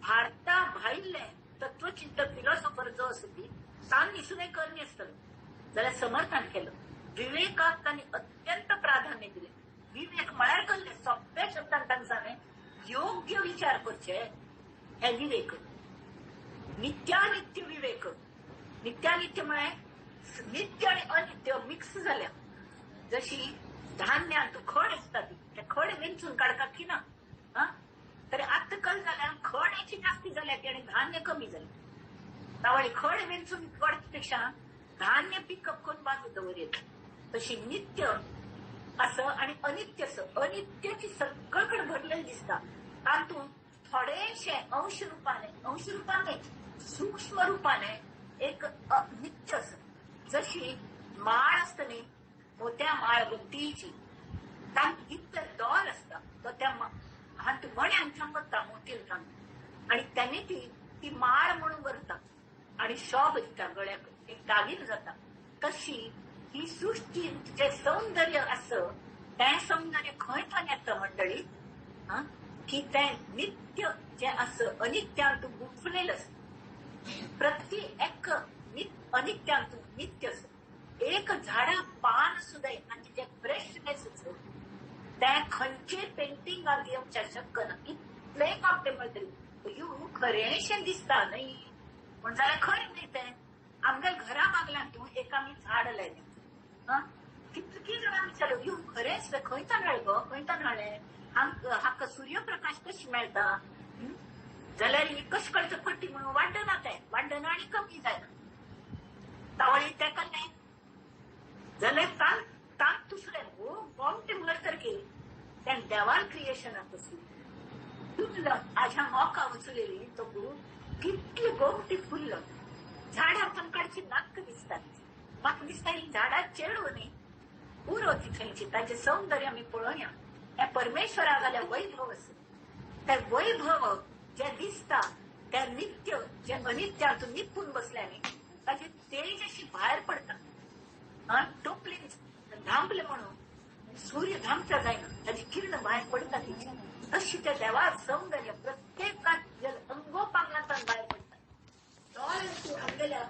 भारता भायले तत्वचिंतक फिलॉसॉफर जो आसा ती तांणी सुद्दां करणी आसतलो जाल्यार समर्थान केलो. विवेकाक तांणी अत्यंत प्राधान्य दिले. विवेक म्हळ्यार कसले सोंप्या शब्दान तांकां सांगलें योग्य विचार करचे हे विवेक. नित्यानित्य विवेक. नित्यानित्य म्हळ्यार नित्य आणि अनित्य मिक्स जाल्या. जशी धान्यांत खड आसता ती ते खड वेंचून काडतात की ना हा, तरी आतां कल जाल्यार खड जास्ती जाल्या ती आनी धान्य कमी जालें. तावळी खड वेंचून काडचे पेक्षा धान्य पिकअप करून बाजू दवरयेत. तशी नित्य असं आणि अनित्य असं अनित्याची सगळीकडे भरलेली दिसता. तातूंत थोडेशे अंश रुपाने अंश रुपाने सूक्ष्म रुपाने एक नित्य असं. जशी माळ आसता न्ही मोत्या माळ गुंतीची तांक इतलो दोर आसता तो त्या हात मण्यान थांबता मोतीन थांबता आणि त्याने ती ती माळ म्हणून भरता आणि शोभ दिता गळ्याक एक दागीन जाता. तशी ही सृष्टी जे सौंदर्य असं तें सौंदर्य खंय थंय येता मंडळी हा की तें नित्य जें आसा अनित्यांत गुंफलेलें आसा. प्रति एक अनित्यांत नित्य आसा. एक झाडा पान सुद्दां आनी जें फ्रेशनेस आसा तें खंयचे पेंटिंगाक येवच्या शक्य ना. इतलें काम तें मेळटलें you खरेंशें दिसता न्ही पूण जाल्यार खरें न्ही तें. आमगे घरा मागल्यान तूं एक आमी झाड लायलें हा कितलीं जाणां विचारलें you खरेंच खंय तान हाडलें गो खंय तान हाडलें हाका सूर्यप्रकाश कशी मेळटा जाल्यार कशें कळचें पट्टी म्हणून वाडना तें वाडना आनी कमी जायना. तावळी तेका न्ही जाल्यार तांक तांक दुसरें हो गोमटें म्हणल्यार तें देवाल क्रिएशनाक आसलें. फुल्ल आज्या मोका वचलेली तो कितली गोमटी फुल्ल झाडां पण काडची नाक्क दिसतात. म्हाका दिसता ही झाडां चेडू न्ही उरो ती थंयची ताचें सौंदर्य आमी पळोवया. हें परमेश्वरा जाल्यार वैभव आसा. तें वैभव जें दिसता तें नित्य जें अनित्यांत निपून बसल्या न्ही ताचें तेज अशी भायर पडटा. हा टोपलीन धांपलें म्हणून सूर्य धांपता जायना ताची किरण भायर पडटा तिची. तशी त्या देवा सौंदर्य प्रत्येकात अंगोपांगांतल्यान भायर पडटा. दोळे आमगेल्या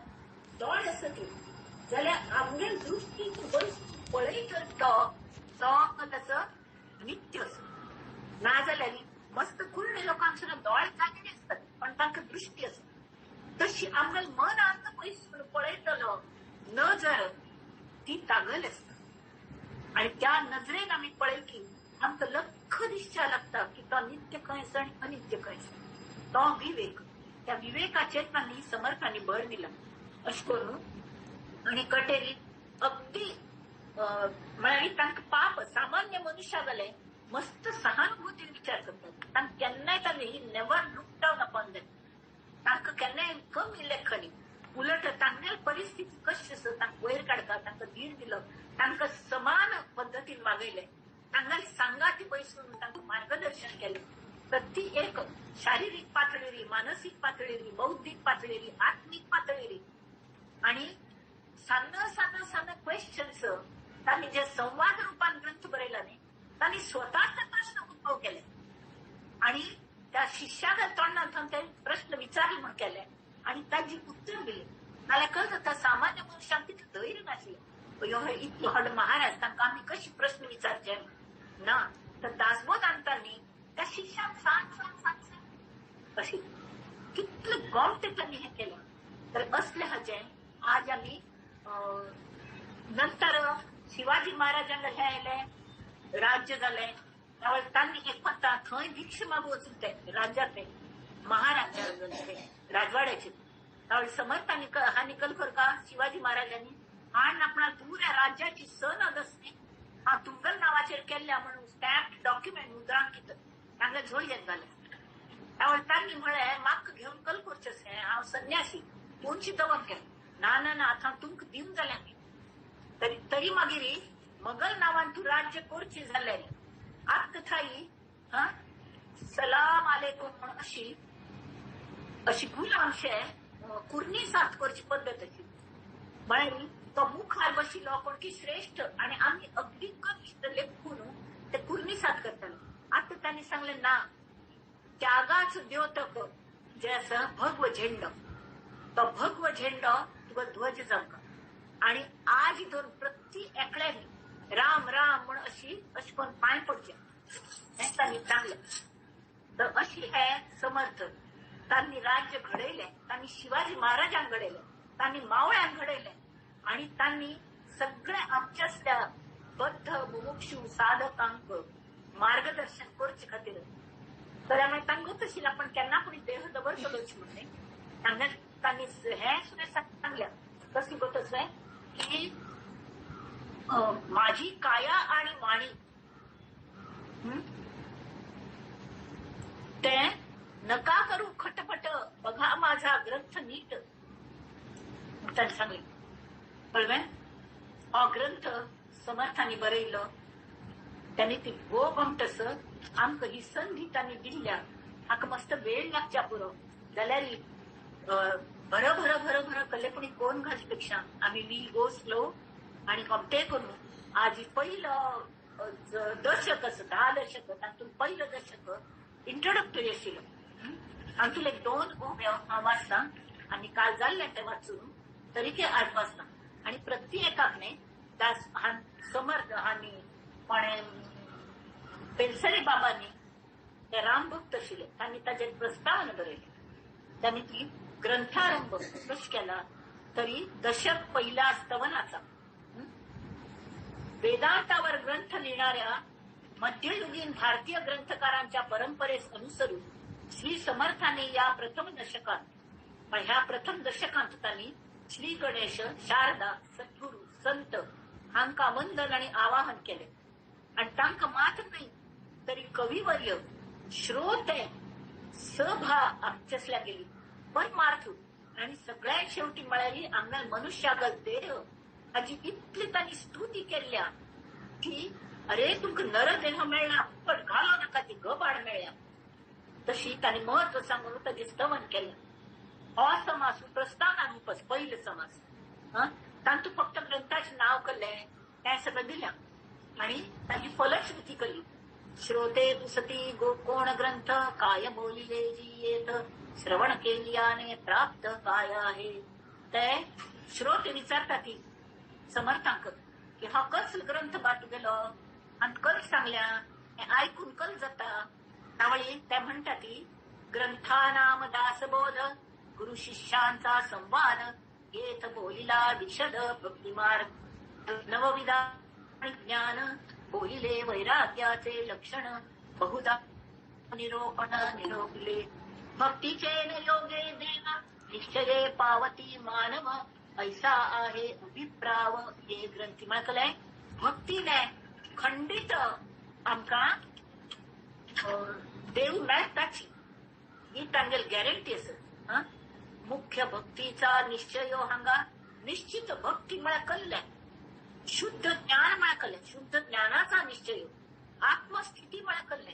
दोळे आसा ती जाल्यार आमगेल दृश्टी पळयत तो तो ताचो नित्य आसा. नाजाल्यार मस्त कुर्णे लोकांक सुद्दां दोळे चांगले आसतात पण तांकां दृश्टी आसा. तशी आमगेल मन आमकां पयस पळयतलो नजर ती तागल आसता. आणि त्या नजरेन आमी पळय की आमकां लक्ष दिसच्या लागता की तो नित्य खंय आसा आनी अनित्य खंय आसा. तो विवेक त्या विवेकाचेर तांणी समर्थांनी भर दिला. अशें करून आनी कटेरी अगदी म्हळ्यार तांकां पाप सामान्य मनुष्या जाले मस्त सहानुभूतीन विचार करतात. तांकां केन्नाय तांणी never look down upon them. तांकां केन्नाय कमी लेखनी उलट तांगेली परिस्थिती कशी आसा तांकां वयर काडटा तांकां धीर दिलो तांकां समान पद्दतीन वागयलें तांकां सांगाती बसून तांकां मार्गदर्शन केलें. प्रति एक शारीरिक पातळीर मानसीक पातळीर बौद्धिक पातळीर आत्मिक पातळीर आणि सान्न सान्न सान्न क्वेश्चन्स तांणी जे संवाद रुपान ग्रंथ बरयला न्ही तांणी स्वताच प्रश्न उद्भव केले. आणि त्या शिष्याक तोंडांत ते प्रश्न विचारले म्हण केले आणि ताजी उत्तर दिले. नाल्यार कळ जाता सामान्य मनशांक तितलें धैर्य नासलें. ह्यो इतलो व्हड महाराज तांकां आमी कशी प्रश्न विचारचे ना. तर दासबोध आणतानी त्या शिष्यांक सांग सांग सांग सांग अशी कितले गोमटे त्यांनी हे केलं. तर असले हाचे आज आमी नंतर शिवाजी महाराजांना हे आयले राज्य जालें त्यावेळेस तांणी एक पत्ता थंय भिक्षा मागू वचून ते राज्यात महाराजा राजवाड्याचे. त्यावेळी समर्थांनी हा निकल कर का शिवाजी महाराजांनी आणि आपणा पुऱ्या राज्याची सनद असली हा तुंगल नावाचेर केल्ल्या म्हणून स्टॅम्प डॉक्युमेंट मुद्रांकित तांकां झोळयेन घालें. त्यावेळी तांणी म्हळें म्हाका घेवन कल करचें हांव संन्यासी तुमची दवर केलें. ना ना ना आतां तुमकां दिवन जालें. तरी तरी मागीर मगल नावान तूं राज्य करचें जालें आत्तथाई हा सलाम आलेकुम म्हण अशी अशी गुलामशे कुर्नी साथ करची पद्दत अशी म्हळ्यार तो मुखार बशिल्लो कोण की श्रेष्ठ आणि आमी अगदी कनिश्ठ लेखून ते कुर्नी साथ करताले. आतां तांणी सांगलें ना, त्यागाच द्योतक जे आसा भगव झेंडो, तो भगव झेंडो तुका ध्वज जावंक. आणि आज धरून प्रति एकल्यानी राम राम म्हण अशी अशें करून पांय पडचे हें तांणी सांगलें. तर अशी हे समर्थ तांणी राज्य घडयलें, तांणी शिवाजी महाराजांक घडयलें, तांणी मावळ्यांक घडयलें आणि तांणी सगळे आमच्यातल्या बद्ध मुमुक्षू साधकांक मार्गदर्शन करचे खातीर. तर आमी तांकां तशी आपण केन्ना कोणी देह दवरतलोच म्हणून तांकां तांणी हें सुद्दां सांगलें. कसली गोत आसा की माझी काया आणि वाणी ते नका करू खटपट बघा माझा ग्रंथ नीट. ताणें सांगलें कळ्ळें. हो ग्रंथ समर्थांनी बरयलो, त्यांनी ती गो म्हणटस आमकां ही संधी तांणी दिल्ल्या. हाका मस्त वेळ लागच्या पुरो जाल्यार भर भर भर भर कल्ले कोणी कोण घालचे पेक्षा आमी we go slow आणि कमटे करून आज पहिलं दशक आसा 10 दशक तातूंत पहिलं दशक इंट्रोडक्टरी आशिल्लो. हातूंत एक 2 ओव्यो हांव वाचतां आनी काल जाल्लें तें वाचून तरी ते आज वाचतां. आनी प्रत्येकाक न्ही दास समर्थ आनी कोणें पेलसरी बाबांनी ते रामभक्त आशिल्ले तांणी ताजेर प्रस्तावना बरयली. तांणी ती ग्रंथारंभ कशें केला तरी दशक पहिल्या स्तवनाचा वेदांतावर ग्रंथ लिहिणाऱ्या मध्ययुगीन भारतीय ग्रंथकारांच्या परंपरेस अनुसरून श्री समर्थाने या प्रथम दशकात, पण ह्या प्रथम दशकांत त्यांनी श्री गणेश, शारदा, सद्गुरू, संत हांकां वंदन आणि आवाहन केले. आणि तांकां मात्र नाही तरी कविवर्य श्रोते सभा आमच्यासल्या गेली परमार्थ आणि सगळ्यात शेवटी म्हळ्यार आमकां मनुष्यागत देह हाजी इतली तांणी स्तुती केल्ल्या की अरे तुमकां नरदेह मेळ्ळा फुकट घालो नाका ती गबाड मेळ्ळ्या. तशी तांणी म्हत्व सांगून ताजें स्तवन केलें. हो समास प्रस्तावना रूपच पयलो समास तातूंत फक्त ग्रंथाचें नांव केलें तें सगळें दिलें आनी ताजी फलश्रुती केली. श्रोते पुसती गो कोण ग्रंथ काय बोलिले जी येत श्रवण केलियाने प्राप्त काय आहे. ते श्रोते विचारता ती समर्थांक की हा कस ग्रंथ बा तुगेलो आनी कल सांगल्या हें आयकून कल जाता. तावळी ते म्हणटा ती ग्रंथानाम दासबोध गुरु शिष्यांचा संवाद येथ बोलिला विशद भक्तिमार्ग नवविधा ज्ञान बोलिले वैराग्याचे लक्षण बहुधा निरोपण निरोपिले भक्तीचे न योगे देव निश्चये पावती मानव ऐसा आहे अभिप्राव. हे ग्रंथी म्हळ्यार भक्तीने खंडित आमकां देव मेळटाची ही तांगेली गॅरंटी आसा. मुख्य भक्तीचा निश्चय हांगा निश्चित भक्ती म्हळ्यार कल्लें, शुद्ध ज्ञान म्हळ्यार कल्लें, शुद्ध ज्ञानाचा निश्चय, आत्मस्थिती म्हळ्यार कल्लें.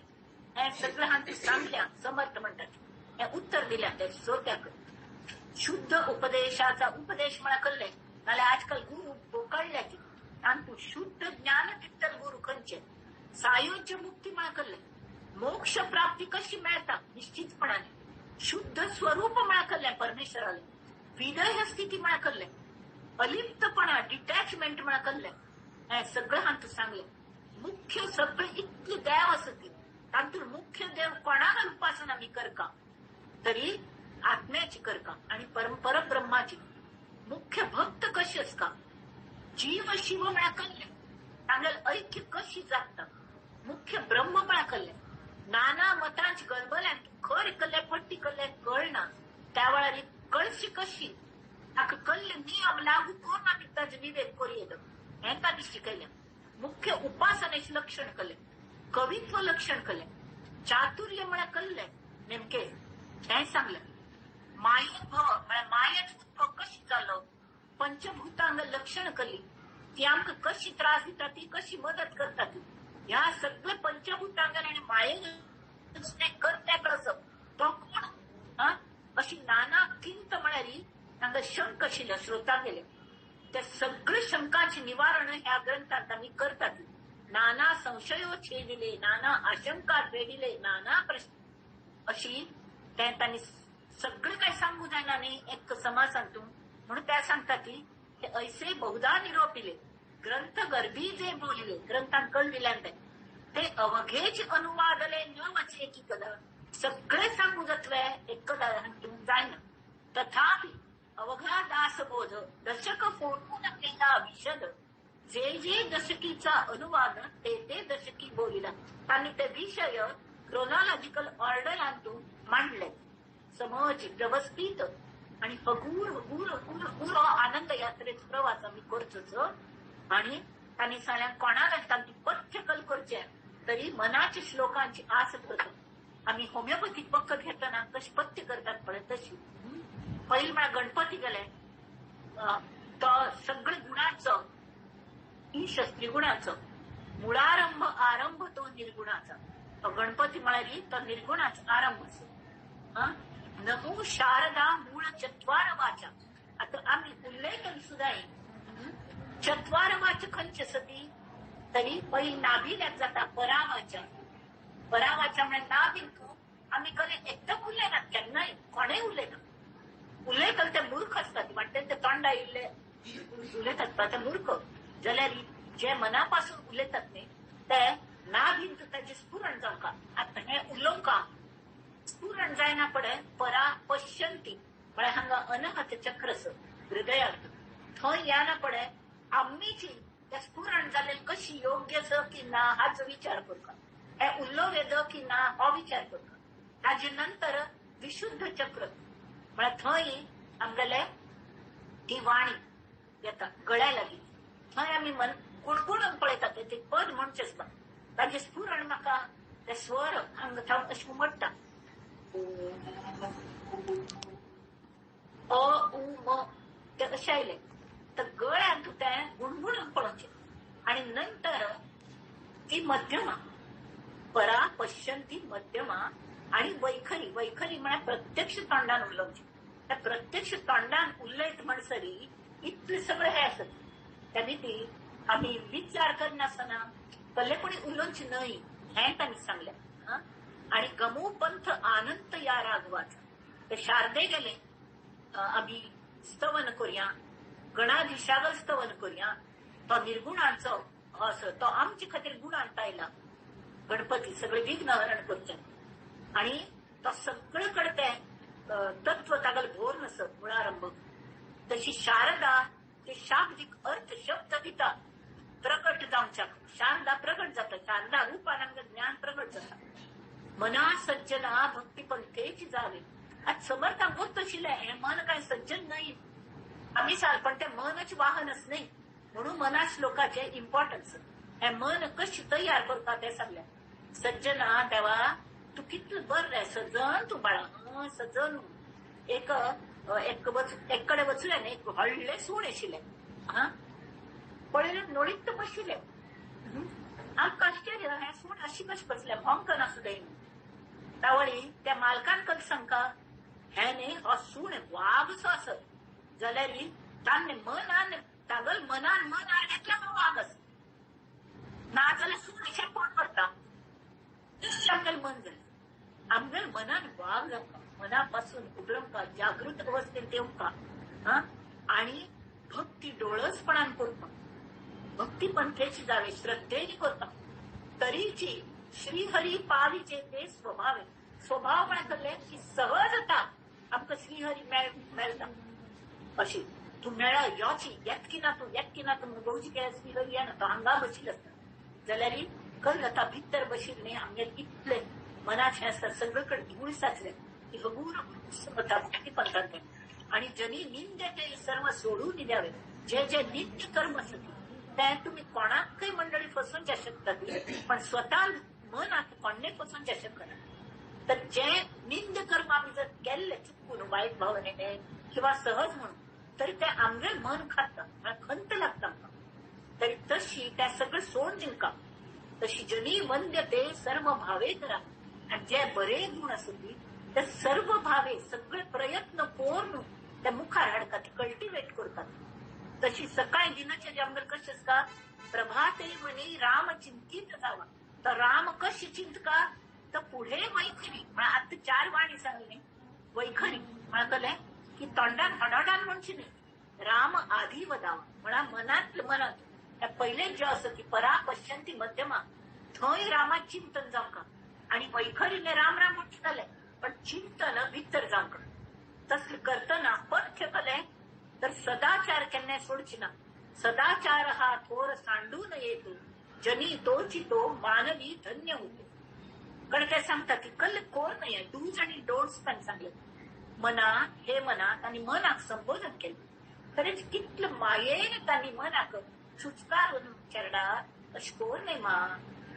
हें सगळें हांवें सांगल्या. समर्थ म्हणटात हें उत्तर दिल्या त्या श्रोत्याक. शुद्ध उपदेशाचा उपदेश म्हळ्यार कल्लें नाल्यार आजकाल गुरु बोकाडल्या ती तांतूं शुद्ध ज्ञान दितल गुरु खंयचे सायुज्य मुक्ती म्हळ्यार कल्लें. मोक्ष प्राप्ती कशी मेळता निश्चितपणाने, शुद्ध स्वरूप मेळकल्लें परमेश्वराले, विदय स्थिती मेळकल्लें, अलिप्तपणा डिटॅचमेंट मेळकल्लें, हें सगळें हांतूं सांगलें. मुख्य सगळे इतले देव आसा ती तातूंत मुख्य देव कोणाक उपासना आमी करका तरी आत्म्याची करका आणि परब्रह्माची. मुख्य भक्त कशी आसका, जीव शिव मेळकल्लें, तांगेलें ऐक्य कशी जाता, मुख्य ब्रह्म मेळकल्लें. नाना मतांची गलबल्यान खर कल्ले पट्टी कल्ले कळना, त्या वेळार कळशी कशी ताका कल्ले नियम लागू करून आमी ताजे विवेक करूं येता हें तांणी शिकयलें. मुख्य उपासनेचें लक्षण कल्लें, कवित्व लक्षण कल्लें, चातुर्य म्हळ्यार कल्लें नेमकें हें सांगलें. मायोद्भव म्हळ्यार मायेचो उद्भव कशी जालो, पंचभूतांग लक्षण कल्ली, ती आमकां कशी त्रास दिता, ती कशी मदत करता, ती ह्या सगळे पंचभूतांग आनी माये करत्या कळसप तो कोण हा, अशी नाना किंत म्हळ्यार तांकां शंक आशिल्ल्या श्रोता गेले. त्या सगळे शंकांचे निवारण ह्या ग्रंथात आमी करतात. नाना संशयो छेदिले, नाना आशंका फेडिले, नाना प्रश्न अशी ते तांणी सगळें काय सांगू जायना न्ही एक समासांतून, म्हणून त्या सांगता की हे ऐसे बहुधा निरोपिले ग्रंथ गर्भी जे बोलिले, ग्रंथान कळिल्ल्यान ते अवघेच अनुवादले न वचे की कदा, सगळे सांगू जातले एकदा हातून जायना. तथापि अवघा दासबोध दशक फोडून केला विशद, जे जे दशकीचा अनुवाद ते ते दशकी बोलिला. तांणी ते विषय क्रोनॉलॉजिकल ऑर्डर हातून मांडले, समज व्यवस्थित आणि हगूर हगूर हगूर हगूर हो आनंद यात्रेचो प्रवास आमी करचोच. आणि तांणी सांगलें कोणाक तांची पथ्य कल करचें तरी मनाच्या श्लोकांची आस करता. आमी होमिओपॅथीक वखद घेतना कशी पथ्य करतात पळय तशी. पयलीं म्हळ्यार गणपती गेले तो सगळे गुणांचो ईश त्रिगुणाचो मुळारंभ आरंभ तो निर्गुणाचा. तो गणपती म्हळ्यार तो निर्गुणाचो आरंभ आसा. नमो शारदा मूळ चत्वार वाचा. आतां आमी उलयतना सुद्दां चत्वार वाचा खंयची आसा ती, तरी पयलीं नाभिल्याक जाता परावाचा. परावाचा म्हळ्यार नाभिंतू आमी कधी एकदम उलयनात, केन्नाय कोणेय उलयना. उलयतले ते मूर्ख आसतात, म्हणटा ते तोंडा इल्ले उलयतात ते मूर्ख. जाल्यार जे मनापासून उलयतात न्ही ते नाभिंत ताजें स्फुरण जावंका. आतां हें उलोवंका स्फुरण जायना पडे परा पश्यंती म्हळ्यार हांगा अनहत चक्र आसा हृदयांत, थंय येना पडे आमीची ते स्फुरण जालें कशी योग्य आसा की ना हाचो विचार करता, हें उलोवं येता की ना हो विचार करता. ताजे नंतर विशुद्ध चक्र म्हळ्यार थंय आमगेले ती वाणी येता गळ्या लागीं, थंय आमी मन गुणगुणून पळयतात ते पद म्हणचें आसता, ताजें स्फुरण म्हाका ते स्वर हांगा थावन अशें उमट्टा अ उ म ते अशें आयलें तर गळ्यांत तें गुणगुणून पळोवचें. आनी नंतर ती मध्यमा परा पश्यंती मध्यमा आणि वैखरी. वैखरी म्हळ्यार प्रत्यक्ष तोंडान उलोवचें. त्या प्रत्यक्ष तोंडान उलयत म्हणसरी इतलें सगळें हें आसत. त्या ती आमी विचार करनासतना कल्ले कोणी उलोवचें न्हय हें तांणी सांगलें. आणि गमू पंथ आनंद या राघवाचा. ते शारदे गेले आमी स्तवन करुया, गणाधीशावर स्तवन करुया, तो निर्गुणांचो असो तो आमचे खातीर गुण आणता आयला गणपती सगळे विघ्न हरण करचे आणि तो सगळे कडेन ते तत्व तागेलें भोर नसत मुळारंभ. तशी शारदा ते शाब्दीक अर्थ शब्द दिता प्रकट जावच्या, शारदा प्रकट जाता, शारदा रूपान आमकां ज्ञान प्रकट जाता. मना सज्जना भक्ती पंथेची जावे. आज समर्थांक गोत आशिल्लें हें मन काय सज्जन न्हय आमी साल, पण तें मनच वाहनच न्हय, म्हणून मना श्लोकाचें इम्पॉर्टन्स हें मन कशें तयार करता तें सांगलें. सज्जना देवा तूं कितलें बरें सजन तूं बाळा सजन. एक एक कडेन वचलें न्ही, एक व्हडलें सूण आशिल्लें हा पळयलें नोळीत बशिल्लें. आमकां आश्चर्य हें सूण अशें कशें बसलें भोंकना सुद्दां. तावळी त्या मालकान कल सांगका हें न्ही हो सूण वागसो आसत जाल्यार ताणें मनान तागल मनान मन आड घेतल्यार हो वाग आसा, ना जाल्यार सूण अशें पोट भरता. आमगेलें मन सहजपणान करता, भक्ती पंथेची जावे श्रद्धेने करता, तरीची श्रीहरी पाविचे ते स्वभावे. स्वभाव म्हळ्यार की सहजता आमकां श्रीहरी मेळटा. अशी तूं मेळा योची येत की ना, तूं येत की ना, तूं गौजी केल्यार श्रीहरी येना, तो हांगा बशील आसता जाल्यार कल जाता भितर बशील न्ही, आमगेर इतले मनाचें आसता सगळे कडेन धूळ साचले की हगूर वता भक्ती पंथांत. आणि जनी निंदे ते सर्व सोडून द्यावे, जे जे नित्य कर्म आसता ते तुम्ही कोणाकय मंडळी फसोवंक शकतात, पण स्वतः मनाक कोणने फसोवंक शकना. तर जे निंद कर्म आमी जर केल्ले चुकून वायट भावनेने किंवा सहज म्हणून, तरी ते आमगे मन खाता, खंत लागता आमकां. तरी तशी त्या सगळं सोडून दिवका. तशी जनी वंद्य ते सर्व भावे करा, आणि जे बरे गुण आसत ते सर्व भावे सगळे प्रयत्न करून त्या मुखार हाडटा, ते कल्टिवेट करतात. तशी सकाळी दिनाचे जे आमगेर कशें आसता, प्रभाते म्हणी राम चिंतीत जावा. तर राम कशी चिंतका तर पुढे वैखरी. म्हळ्यार आतां चार वाणी सांगली वैखरी म्हळ्यार कळ्ळें की तोंडान हडहडान म्हणची न्ही, राम आधी वदावा. म्हळ्यार मनांतले मनांत त्या पयलेच जे आसा ती परा पश्यंती मध्यमा, थंय रामा चिंतन जावंका. आणि वैखरीने राम राम म्हणचे जालें, पण चिंतन भितर जावंका. तसलें करतना पथ्य कलें तर सदाचार केन्नाय सोडची ना. सदाचार हा थोर सांडून येतो, जनी तोची तो मानवी धन्य होतो. कारण ते सांगता की कल कोर नाही, डूज आणि डोंट्स पण सांगले. मना हे मना तांणी मनाक संबोधन केलें. खरेंच कितले मायेन तांणी मनाक सुचकारून चेरडा अशें कोर न्ही मा,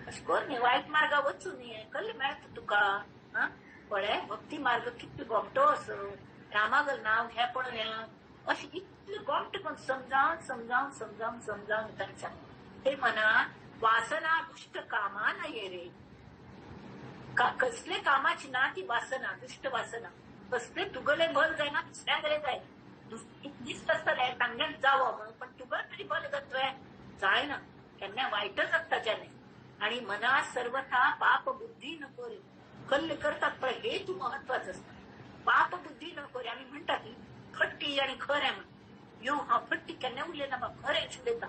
अशें कोर न्ही, वायट मार्गा वचूं न्ही, कल्ले मेळटा तुका. आं पळय भक्ती मार्ग कितलो गोमटो आसा, रामागल नांव घे पळोवया, अशें इतलें गोमटें करून समजावन समजावन समजावन समजावन तांणी सांगलें. हे मना वासना दुश्ट कामा न ये रे. कसले कामाची ना ती वासना, दुश्ट वासना. कसले तुगले भल जायना दुसऱ्याकडे जायना, दिसत आसतलें तांगेच जावो म्हणून, पण तुगल तरी भल जातलें जायना, केन्ना वायटच जाता ज्याने. आणि मना सर्वथा पाप बुद्धी नको रे. कल्ल करतात पण हे तू महत्वाचं असतं, पाप बुद्धी नको रे. आम्ही म्हणतात की खट्टी आणि खरें म्हणून, यो हांव फट्टी केन्ना उलयना बा, खरेंच उलयता.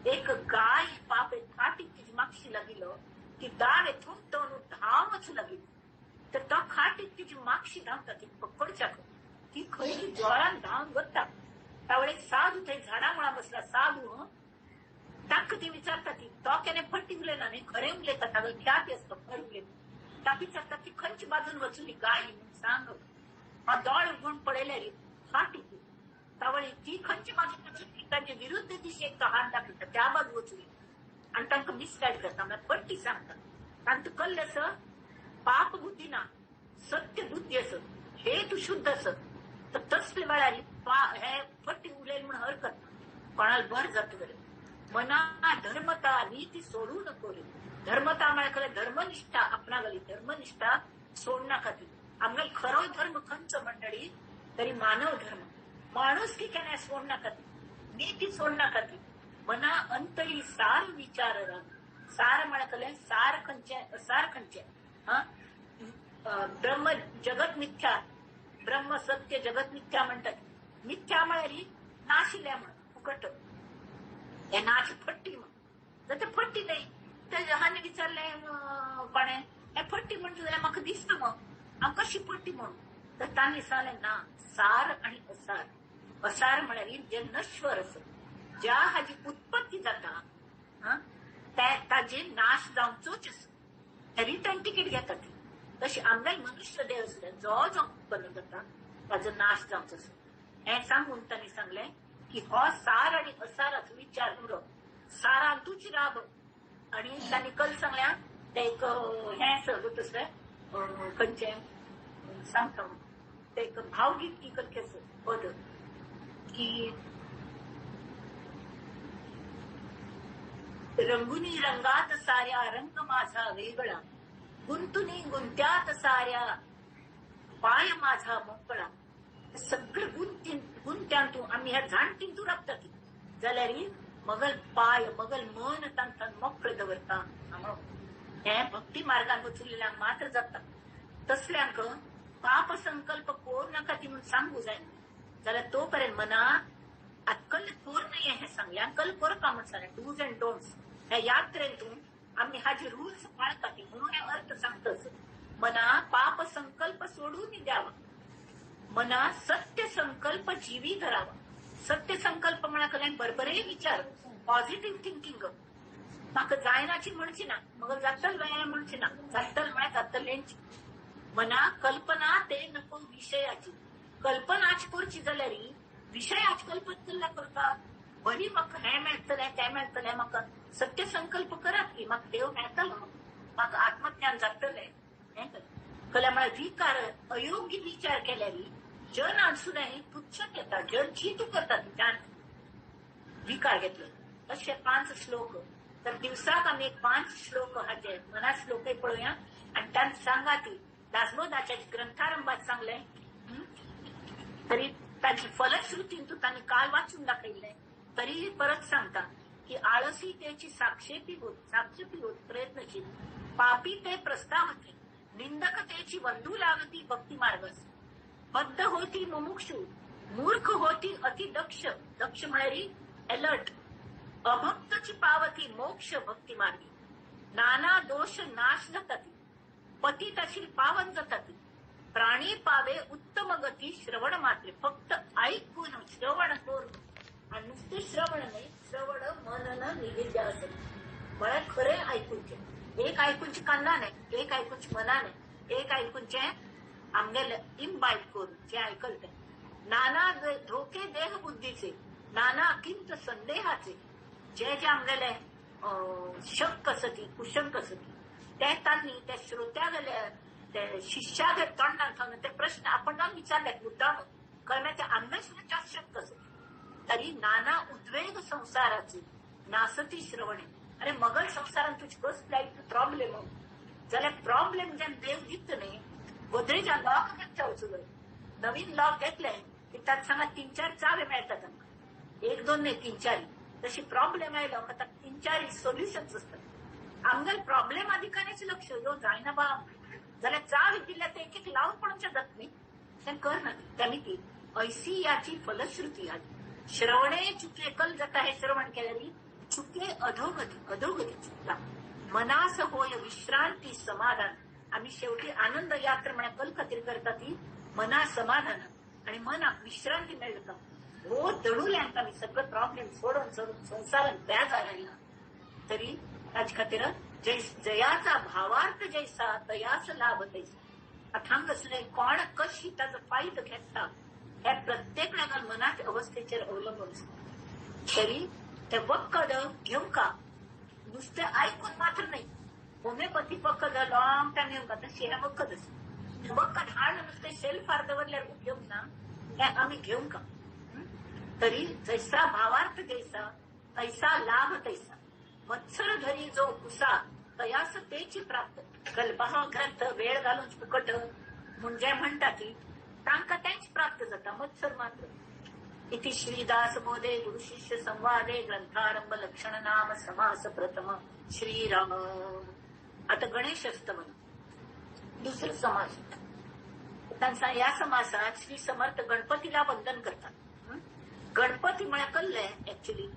एक गाय पाप फाटीक तिजी मागशी लागिल्लो, ती दावे थुंकतून धांव वचूं लागिल्ली, तर तो खाटीक तिजी मागशी धांवता, ती पकडच्याक ती खंय जोरान धांवन वता. त्यावेळे साधू थंय झाडा मुळा बसला साधू, ताका ती विचारता ती तो केन्ना फट्टी उलयना न्ही, खरें उलयता, ताका ख्याती आसता खरें उलयता. ताका विचारता ती खंयचे बाजून वचून गाय म्हणून सांग. हांव दोळे उगडून पळयल्यार फाटी तावळी ती खंयचे बाजून वचून तांचे विरुद्ध दिशेक तो हात दाखयता, त्या बाजू वचून, आनी तांकां मिसगायड करता, म्हळ्यार फट्टी सांगता. तांकां कल्लें आसा पाप बुद्धी ना, सत्य बुद्धी आसा, हे तूं शुद्ध आसा. तर तसले वेळार हे फट्टी उलयलें म्हूण हरकत ना, कोणाक बरें जाता जाल्यार. मना धर्मता नीती सोडू नको रे. धर्मता म्हळ्यार धर्मनिष्ठा, आपणागली धर्मनिष्ठा सोडनाका ती. आमगेलो खरो धर्म खंयचो मंडळी तरी मानव धर्म, माणूस की केन्ना सोडनाका ती, नीती सोडनाका ती. मना अंतरी सार विचार राव. सार म्हळ्यार सार खंयचें, असार खंयचें. हा ब्रह्म जगत मिथ्या, ब्रह्म सत्य जगत मिथ्या म्हणटात. मिथ्या म्हळ्यार नाशिल्लें म्हण, फुकट, हे नाच फट्टी म्हण. जर ते फट्टी न्ही तर हांवें विचारलें कोणें, हे फट्टी म्हणटा जाल्यार म्हाका दिसता मग हांव कशी फट्टी म्हणून. तर तांणी सांगलें ना, सार आनी असार. असार म्हळ्यार जे नश्वर आसा, ज्या हाजी उत्पत्ती जाता ताजे नाश जावचोच आसा, रिटर्न तिकीट घेता ती. तशी आमगेल मनुष्य देह आसता जो जो उत्पन्न जाता ताजो नाश जावचो आसा. हें सांगून तांणी सांगलें की हो सार आनी असाराचो विचार उरप, सारांतूच राब. आनी तांणी कल सांगल्या ते एक हें आसा गो तसलें खंयचें सांगता ते एक भावगीत की कल आसा पद की रंगुनी रंगात साऱ्या रंग माझा वेगळा, गुंतुनी गुंत्यात साऱ्या पाय माझा मोकळा. सगळे गुंत्यांतू आमी ह्या जाणटींतू राबता ती जाल्यार मगल पाय मगल मन तांकां मोकळें दवरता. हें भक्ती मार्गान वचुल्ल्यांक मात्र जाता. तसल्यांक पाप संकल्प कोर नाका ती म्हणून सांगू जायना. जाल्यार तो पर्यंत मना अक्कल कोर नाही हे सांगले, अक्कल कोर का म्हण सांगले डूज अँड डोंट्स. ह्या यात्रेतून आम्ही हाजे रूल्स पाळतात म्हणून हे अर्थ सांगतस. मना पाप संकल्प सोडून द्यावा, मना सत्य संकल्प जीवी धरावा. सत्य संकल्प म्हणा कल्याण बरोबरही विचार, पॉझिटिव्ह थिंकिंग. म्हाका जायनाची म्हणची ना, मग जातल वेळ म्हणची ना, जातल म्हळ्यार जातलेंची. मना कल्पना ते नको विषयाची, कल्पनाच करची जाल्यार विषयाच कल्पना केल्ल्या करता. बरी म्हाका हें मेळटलें तें मेळटलें, म्हाका सत्य संकल्प करात की म्हाका देव मेळटलो, म्हाका आत्मज्ञान जातलें. हें कल्या म्हळ्यार विकार अयोग्य विचार केल्यार जन आसूनय तुच्छत येता, जन जी तूं करता जान विकार घेतलो. अशे 5 श्लोक. तर दिवसाक आमी एक 5 श्लोक हाचे मना श्लोकय पळोवया आनी तांकां सांगा ती दासबोधाच्या ग्रंथारंभात सांगलें तरी ताची फलश्रुतीन तूं तांणी काल वाचून दाखयल्लें तरी परत सांगता की आळसी त्याची साक्षेपी होत, साक्षेपी होत प्रयत्नशील, पापी ते प्रस्तावते, निंदक त्याची वंदू लागती भक्ती मार्गस, बद्ध होती मुमुक्षु, मूर्ख होती अतिदक्ष, दक्ष म्हळ्यार अलर्ट, अभक्तची पावती मोक्ष भक्ती मार्गी, नाना दोष नाश जातात, पतित अशी पावन जातात, प्राणी पावे उत्तम गती श्रवण मात्रे. फक्त ऐकून श्रवण करून, आणि नुसते श्रवण नाही, श्रवण मनन निधिध्यासन म्हळ्यार खरें आयकुचें. एक आयकुचें कान्ना न्हय, एक आयकुचें मना न्हय, एक आयकुचें आमगेले इम्बायब करून जे आयकल तें. नाना धोके देह बुद्धीचे, नाना किंत संदेहाचे, जे जे आमगेले शंक आसती कुशंक आसती ते तांणी त्या श्रोत्या गेले ते शिष्यागे तोंडान थावन ते प्रश्न आपण जावन विचारले मुद्दाम कळ्ळें ते आमगे सुद्दां शंक आसती. तरी नाना उद्वेग संसाराचे नासती श्रवणे. अरे मगल संसारान तुझी कसली प्रॉब्लेम जाल्यार प्रॉब्लेम जेन्ना देव दित न्ही, गोदरेजा लॉक घेतले वचूं, नवीन लॉक घेतले की ताका सांगा 3-4 चावे मेळटा तांकां, 1-2 न्ही 3-4. तशी प्रॉब्लेम आयलो आतां 3-4 सोल्युशन्स आसतात. आमगेले प्रॉब्लेम अधिकाऱ्याचें लक्ष यो जायना बा जाल्यार चावी दिल्यार ते एक एक लावन पळोवचें जाता न्ही, तें करना. तांणी ती ऐसी याची फलश्रुती आली. श्रवणे चुके कल जाता हे श्रवण केल्यार चुके अधोगती, अधोगती चुकता. मनास होय विश्रांती समाधान. आमी शेवटी आनंद यात्रा म्हळ्यार कल खातीर करता ती मना समाधान आणि मनाक विश्रांती मेळटा. हो दडुल्यान आमी सगळे प्रॉब्लेम सोडून सोडून संसारान बेजार आयला तरी ताचे खातीर जयाचा भावार्थ जैसा तयास लाभ तैसा. आतां हांगासरलें कोण कशी ताचो फायदो घेता हे प्रत्येक मनाच्या अवस्थेचेर अवलंबून आसता. तरी ते वखद घेवंका नुस्तें आयकून मात्र न्हय, होमिओपॅथी वखद लॉंग टायम घेवंका तशी हें वखद आसा. वखद हाडून नुस्तें शेल्फार दवरल्यार उपयोग ना, हें आमी घेवंका. तरी जैसा भावार्थ जैसा तैसा लाभ तैसा. मत्सर धरी जो कुसा तयास तेची प्राप्त. गल्बहा ग्रंथ वेळ घालून फुकट म्हणजे म्हणटा ती तांकां तेंच प्राप्त जाता, मत्सर मात्र. इति श्रीदास बोधे गुरु शिष्य संवादे ग्रंथारंभ लक्षण नाम समास प्रथम. श्रीराम. आता गणेश स्तवन दुसरं समास. त्यांचा या समासात श्री समर्थ गणपतीला वंदन करतात. गणपती म्हळ्यार कल्ले ऍक्च्युली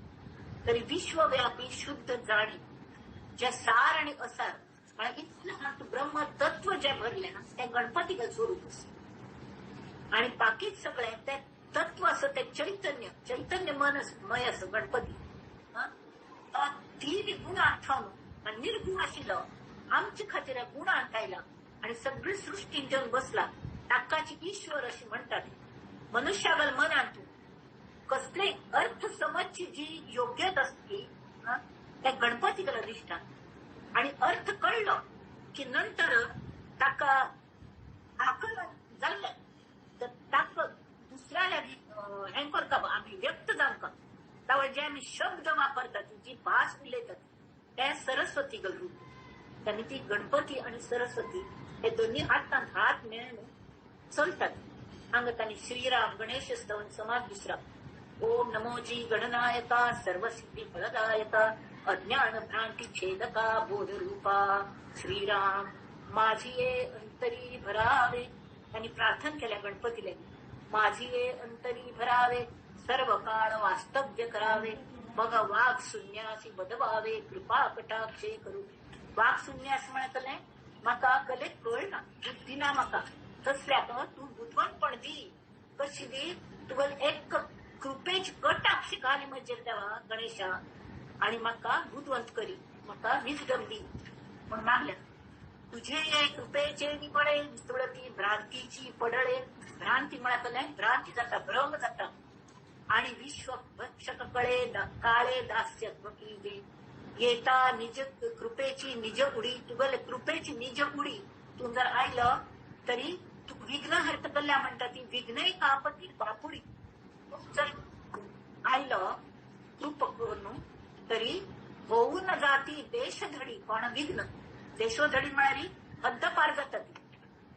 तरी विश्वव्यापी शुद्ध जाणीव जे सार आणि असार म्हळ्यार इतलें ब्रह्म तत्व जे भरलें ना तें गणपती स्वरूप आसा. आणि बाकीच सगळें ते तत्व आसा ते चैतन्य, चैतन्य मन मय आसा गणपती. तो तीन गुणां थावन आनी निर्गुण आशिल्लो आमचे खातीर गुणांत आयला आणि सगळी सृष्टीन घेवन बसला, ताकाच ईश्वर अशी म्हणटात. मनुष्यागल मनांत कसले अर्थ समजची जी योग्यता आसली त्या गणपतीक अधिष्ठान. आणि अर्थ कळलो की नंतर ताका आकलन जाल्लें तर ताका दुसऱ्या लागीं हें करता आमी व्यक्त जावंक तावळ जे आमी शब्द वापरतात, जी भास उलयतात ते सरस्वती रूप. आनी ती गणपती आणि सरस्वती हे दोन्ही हातान हात मेळून चलतात. हांगा तांणी श्रीराम गणेश स्तवन समाज दुसरा. ओम नमो जी गणनायका सर्वसिद्धी फलदायका अज्ञान भ्रांती छेदका बोधरूपा श्रीराम माझी अंतरी भरावे. त्यांनी प्रार्थना केल्या गणपतीला, माझी अंतरी भरावे सर्व काळ वास्तव्य करावे, मग वाघ शून्यासी बदवावे, कृपा कटाक्षे करू. वाघ शून्यास म्हणतले म्हाका कले कळना, बुद्धी ना म्हाका, तसल्याक तूं बुदवंतपण दी. कशी दी? तुगेले एक कृपेची कटाक्ष घाली म्हजेर देवा गणेशा, आणि म्हाका बुदवंत करी, म्हाका विजडम दी म्हण मागल्या. तुझे कृपेचे निबळे तुळती भ्रांतीची पडळे. भ्रांती म्हळ्यार भ्रांती जाता, भ्रम जाता. आणि विश्व भक्षक कळे काळे दास्य कीजे. येता निज कृपेची निज उडी, तुगेले कृपेची निज उडी तूं जर आयलो तरी तूं विघ्न हरत कल्ल्या म्हणटा ती विघ्नय कापती बापुडी. जर आयलो कृप करून तरी होऊन जाती देशधडी. कोण विघ्न देशोधडी म्हळ्यार हद्द पार जाता ती.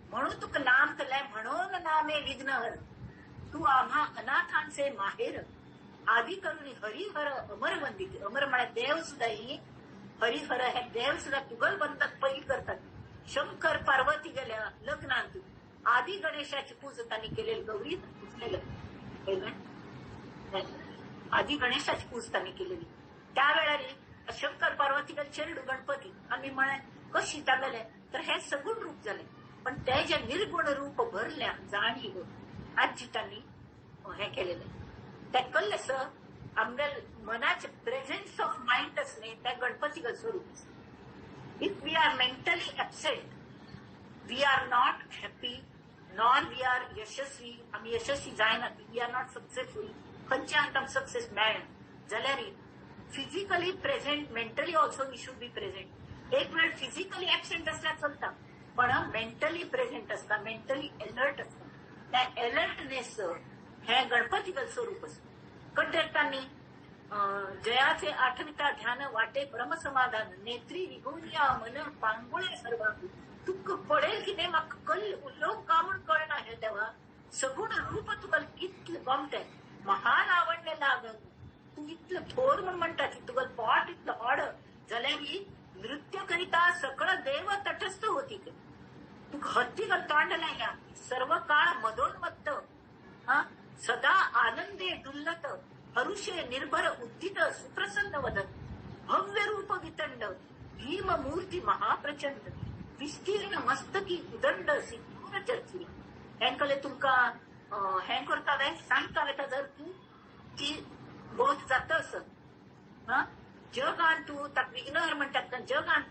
म्हणून तुका नाम कल्लाय म्हणून नामे विघ्नहर. तू आम्हा अनाथांचे माहेर, आदी करून हरिहर अमर वंदित. अमर म्हळ्यार देव सुद्धा, ही हरिहर हे देव सुद्धा तुगल बंदक पै करतात. शंकर पार्वती गेल्या लग्नांत आदी गणेशाची पूजा त्यांनी केलेली, गौरी पुजलेलं, आदी गणेशाची पूजा त्यांनी केलेली. त्या वेळार शंकर पार्वती गेले चेरडू गणपती आम्ही म्हळें कशी तागेले, तर हे सगुण रूप जालें. पण ते जे निर्गुण रूप भरल्या जाणीव आजी त्यांनी हे केलेले, त्या कल्लें आमगे मनाचे प्रेझेन्स ऑफ मायंड आसलें त्या गणपती स्वरूप. If we are mentally absent, we are not happy, nor we are यशस्वी. आमी यशस्वी जायना, we are not successful. खंयच्या आमकां सक्सेस मेळना जाल्यार physically present, mentally also we should be present. एक वेळ फिजिकली एबसेंट आसल्यार चलता, पण मेंटली प्रेझेंट आसता, मेंटली अलर्ट आसता. त्या अलर्टनेस हे गणपतीगल स्वरूप आसा. कड्डतांनी जयाचे आठविता ध्यान वाटे परमसमाधान, नेत्री विगोनिया मन पांगुळे सर्वांग. तुका पडेल कितें म्हाका कल उलोवंक का म्हूण कळना हे देवा. सगुण रूप तुका कितलें गोमटें महान आवडलें लाग. तूं इतलें थोर म्हूण म्हणटा की तुगेलें पोट इतलें व्हड जाल्यार नृत्य करिता सकळ देव तटस्थ होती. तुका हत्ती घाल तोंड लायल्या सर्व काळ मदोन्मत्त, हा सदा आनंदे डुल्लत, हरुषे निर्भर उद्दित सुप्रसन्न वदन, भव्य रूप वितंड भीम मूर्ती महाप्रचंड, विस्तीर्ण मस्तकी उदंड सिंदूर चर्चिले. हेंकले तुमकां हें करता वे सांगता वेता जर तूं की बोध जाता असं. हा जगान तूं ताका विघ्नहर म्हणटात. जगान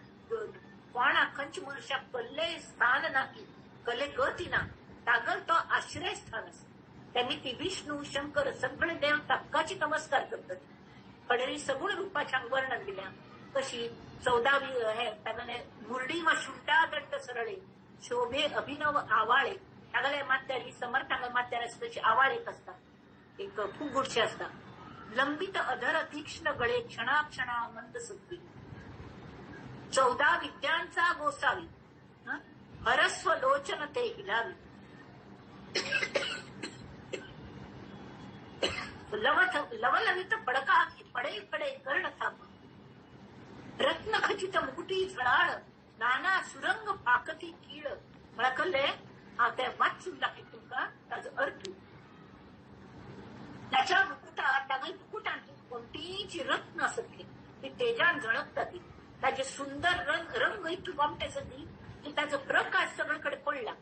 कोणाक खंयच्या मनशाक कल्ले स्थान ना की कले गती ना, तागल तो आश्रय स्थान आसा. त्यांनी ती विष्णू शंकर सगळे देव ताकाची नमस्कार करतात. कडेरी सगुण रूपाच्या वर्णन दिल्या कशी 14वी हे तागले मुरडी व शुंडा दंड सरळे, शोभे अभिनव आवाळे. तागले मात्यारी समर्थांग मात्यारी तशी आवाळ एक असता, एक फुगुडशी असता. लंबित अधर तीक्ष्ण गळे क्षणा क्षणा मंद सुखी, 14 विद्यांचा गोसावी, हरस्व लोचन ते हिलावी. लवलवित पडका पडे पडे कर्ण थाप, रत्न खचित मुकुटी झळाळ, नाना सुरंग फाकती कीळ. मला कळले हांव ते वाचून दाखयता तुमकां ताजो अर्थ. त्याच्या मुकुटात तागेल्या मुकुटांत कोणतीच रत्न आसत ती तेजान झळकता. ती ताजे सुंदर रंग रंग इतले गोमटे आसत की ताजो प्रकाश सगळीकडे पडला.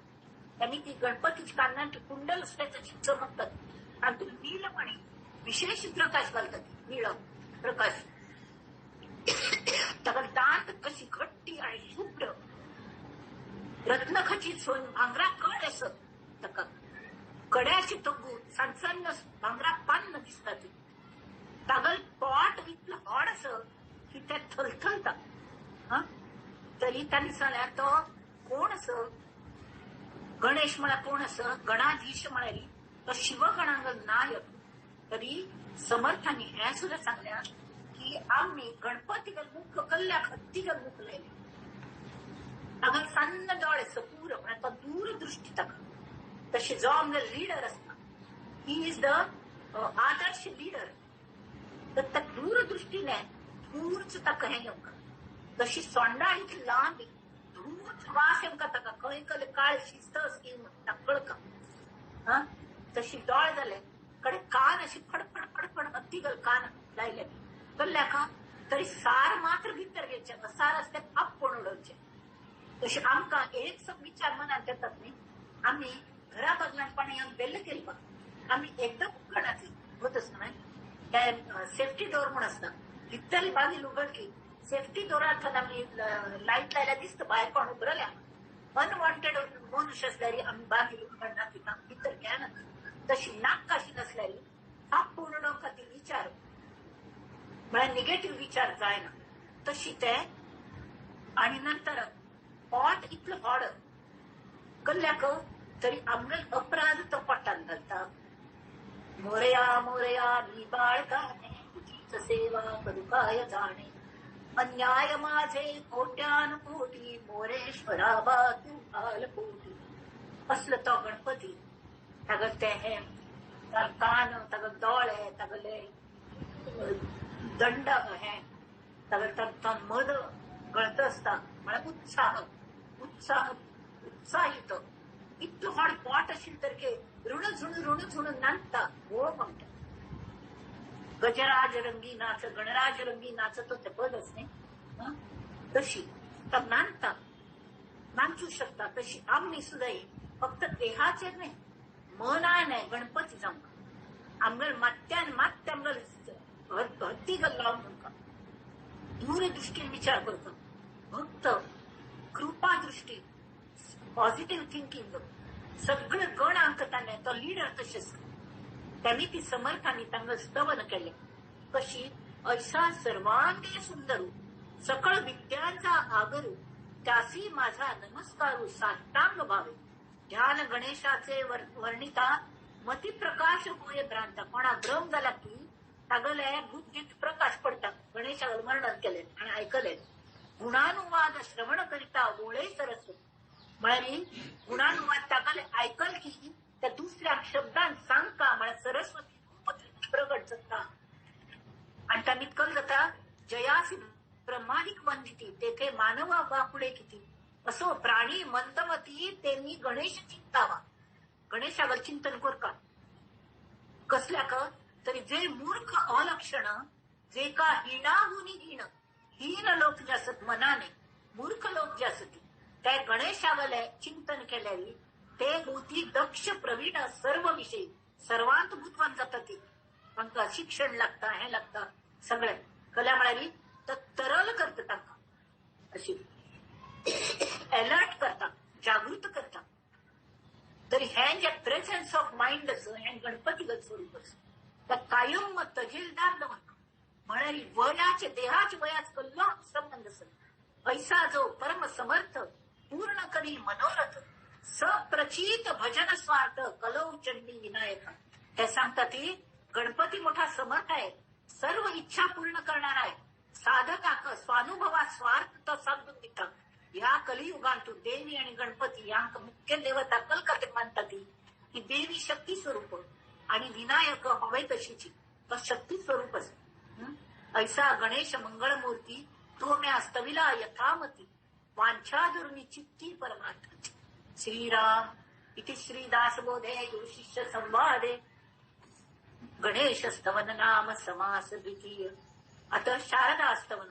त्यांनी ती गणपतीच्या कानांत कुंडल आसता चमकतात आणि नीलमणी विशेष प्रकाश घालतात, निळ प्रकाश. ताका दांत कशी घट्टी आणि शुभ्र, रत्नखचित सोन भांगरा कड असत ताका, कड्याची तग्गू सानसान्न भांगरा पान्न दिसता ती. तागल पोट इतलें व्हड आसत की ते थलथलता. हा तरी तांणी सांगल्यार तो कोण आस, गणेश म्हळ्यार कोण आस, गणाधीश म्हळ्यार तो शिवगणांग नायक. तरी समर्थांनी हें सुद्दां सांगल्या की आमी गणपतीगल मुख कल्ल्याक हत्तीगल मुख लायले. तागेले सान्न दोळे सपूर म्हळ्यार तो दूरदृष्टी ताका. तशें जो आमगे लिडर आसता, he is the Adarsh leader, तर त्या दूरदृष्टीने दूरच ताका हें येवंक. तशी सोंडा इतली लांब, दूरच वास येवंक ताका, खंय कले काळ शिस्त ताका कळका. हा तशी दोळे जाले कडे कान अशी फडफड फडफड हत्ती गल कान लायले कल्ल्या का तरी सार मात्र भितर घेवचे, सार असले आपोण उडोवचे. तशी आमकां एक सब विचार मनात येतात न्ही, आमी घरा बगलांपणान येवन बेल्ल केली बा आमी एकदम उगडनातली होतच न्हय, ते सेफ्टी डोर म्हूण आसता, भितरली बागील उगडली सेफ्टी डोरांतल्यान आमी लायट लायल्यार दिसता भायर कोण उबरल्या. अनवॉन्टेड मनुष्य असल्यार आमी बागील उगडना, भितर घेना. तशी नाकाशी नसल्यार आपूण उडोवंक खातीर विचार म्हळ्यार निगेटीव विचार जायना तशी ते. आनी नंतर पोट इतलो व्हड कल्ल्याक तरी आमगेल अपराध तो पोटान घालता. मोरया मोरया मी बाळकाने तुझीच सेवा करू काय जाणे, अन्याय माझे कोट्यान कोटी मोरेश्वरा बा तू घाल पोटी. असलो तो गणपती, तागेले ते हे कान, तागेले दोळे, तागेले दंड हे, तागेले तो मद गळत आसता म्हळ्यार उत्साह उत्साह उत्साही तो इतलो व्हड पोट आशिल्ले तरीके ऋण झुणू ऋण झुणू नाचता हो म्हणटा. गजराज रंगी नाच गणराज रंगी नाचत ते पद न्ही तशी तो नाचता नाचू शकता. तशी आमी सुद्दां फक्त देहाचेर न्ही मनान न्हय गणपती जावंक आमगेल मात्यान मात्य आमगेल हत्ती गल लावन दूरदृष्टीन विचार करता, भक्त कृपा दृष्टी पॉझिटिव्ह थिंकिंग सगळे गण अंकताने तो लिडर तशेच त्यांनी ती समर्थांनी तांकां स्तवन केले. कशी ऐसा सर्वांगे सुंदरू सकळ विद्यांचा आगरू त्यासी माझा नमस्कारू साष्टांग भावे. ध्यान गणेशाचे वर्णिता मती प्रकाश होय भ्रांता. कोणा भ्रम जाला की तागेले बुद्धीत प्रकाश पडटा. गणेशागेले वर्णन केले आणि आयकले. गुणानुवाद श्रवण करिता ओळे सरस्वती म्हळ्यार गुणानुवाद तागेले आयकल की त्या दुसऱ्या शब्दान सांगता म्हळ्यार सरस्वती रूप प्रगट जाता. आणि तामी कल जाता जयासी ब्रह्मादिक वंदिती तेथे मानवा वापुडे किती असो प्राणी मंदमती त्यांनी गणेश चिंतावा. गणेशावर चिंतन करता कसल्याक तरी जे मूर्ख अलक्षण जे का हिणाहुनी हीण हीन लोक जे आसत मनाने मूर्ख लोक जे आसत ते गणेशावले चिंतन केल्यार ते बुद्धी दक्ष प्रवीण सर्व विषयी सर्वांत बुद्धवान जाता. ती तांकां शिक्षण लागता हें लागता सगळें कला म्हळ्यार तर तरल करता तांकां अशी अलर्ट करता जागृत करता. तरी हें जे प्रेझेन्स ऑफ मायंड आसा हें गणपतीगत स्वरूप आसा त्या कायम तजेलदार दवरता म्हळ्यार वयाचे देहाचे वयाच कल्लो संबंध आसा. ऐसा जो परम समर्थ पूर्ण करी मनोरथ सप्रचित भजन स्वार्थ कलौ चंडी विनायक. हे सांगता ती गणपती मोठा समर्थ आहे, सर्व इच्छा पूर्ण करणार आहे, साधकाक स्वानुभवा स्वार्थ तो साधून दिता. ह्या कलियुगांतू देवी आणि गणपती ह्यांक मुख्य देवता कलकते मानतात ती देवी शक्ती स्वरूप आणि विनायक हवे तशीची तो शक्ती स्वरूप आसा. ऐसा गणेश मंगळमूर्ती तो म्या स्तविला यथामती वांछादुर्नी चित्ती परमार्थाची. श्रीराम इति श्रीदासबोधे गुरु शिष्य संवादे गणेश स्तवन नाम समास द्वितीय. आता शारदा स्तवन.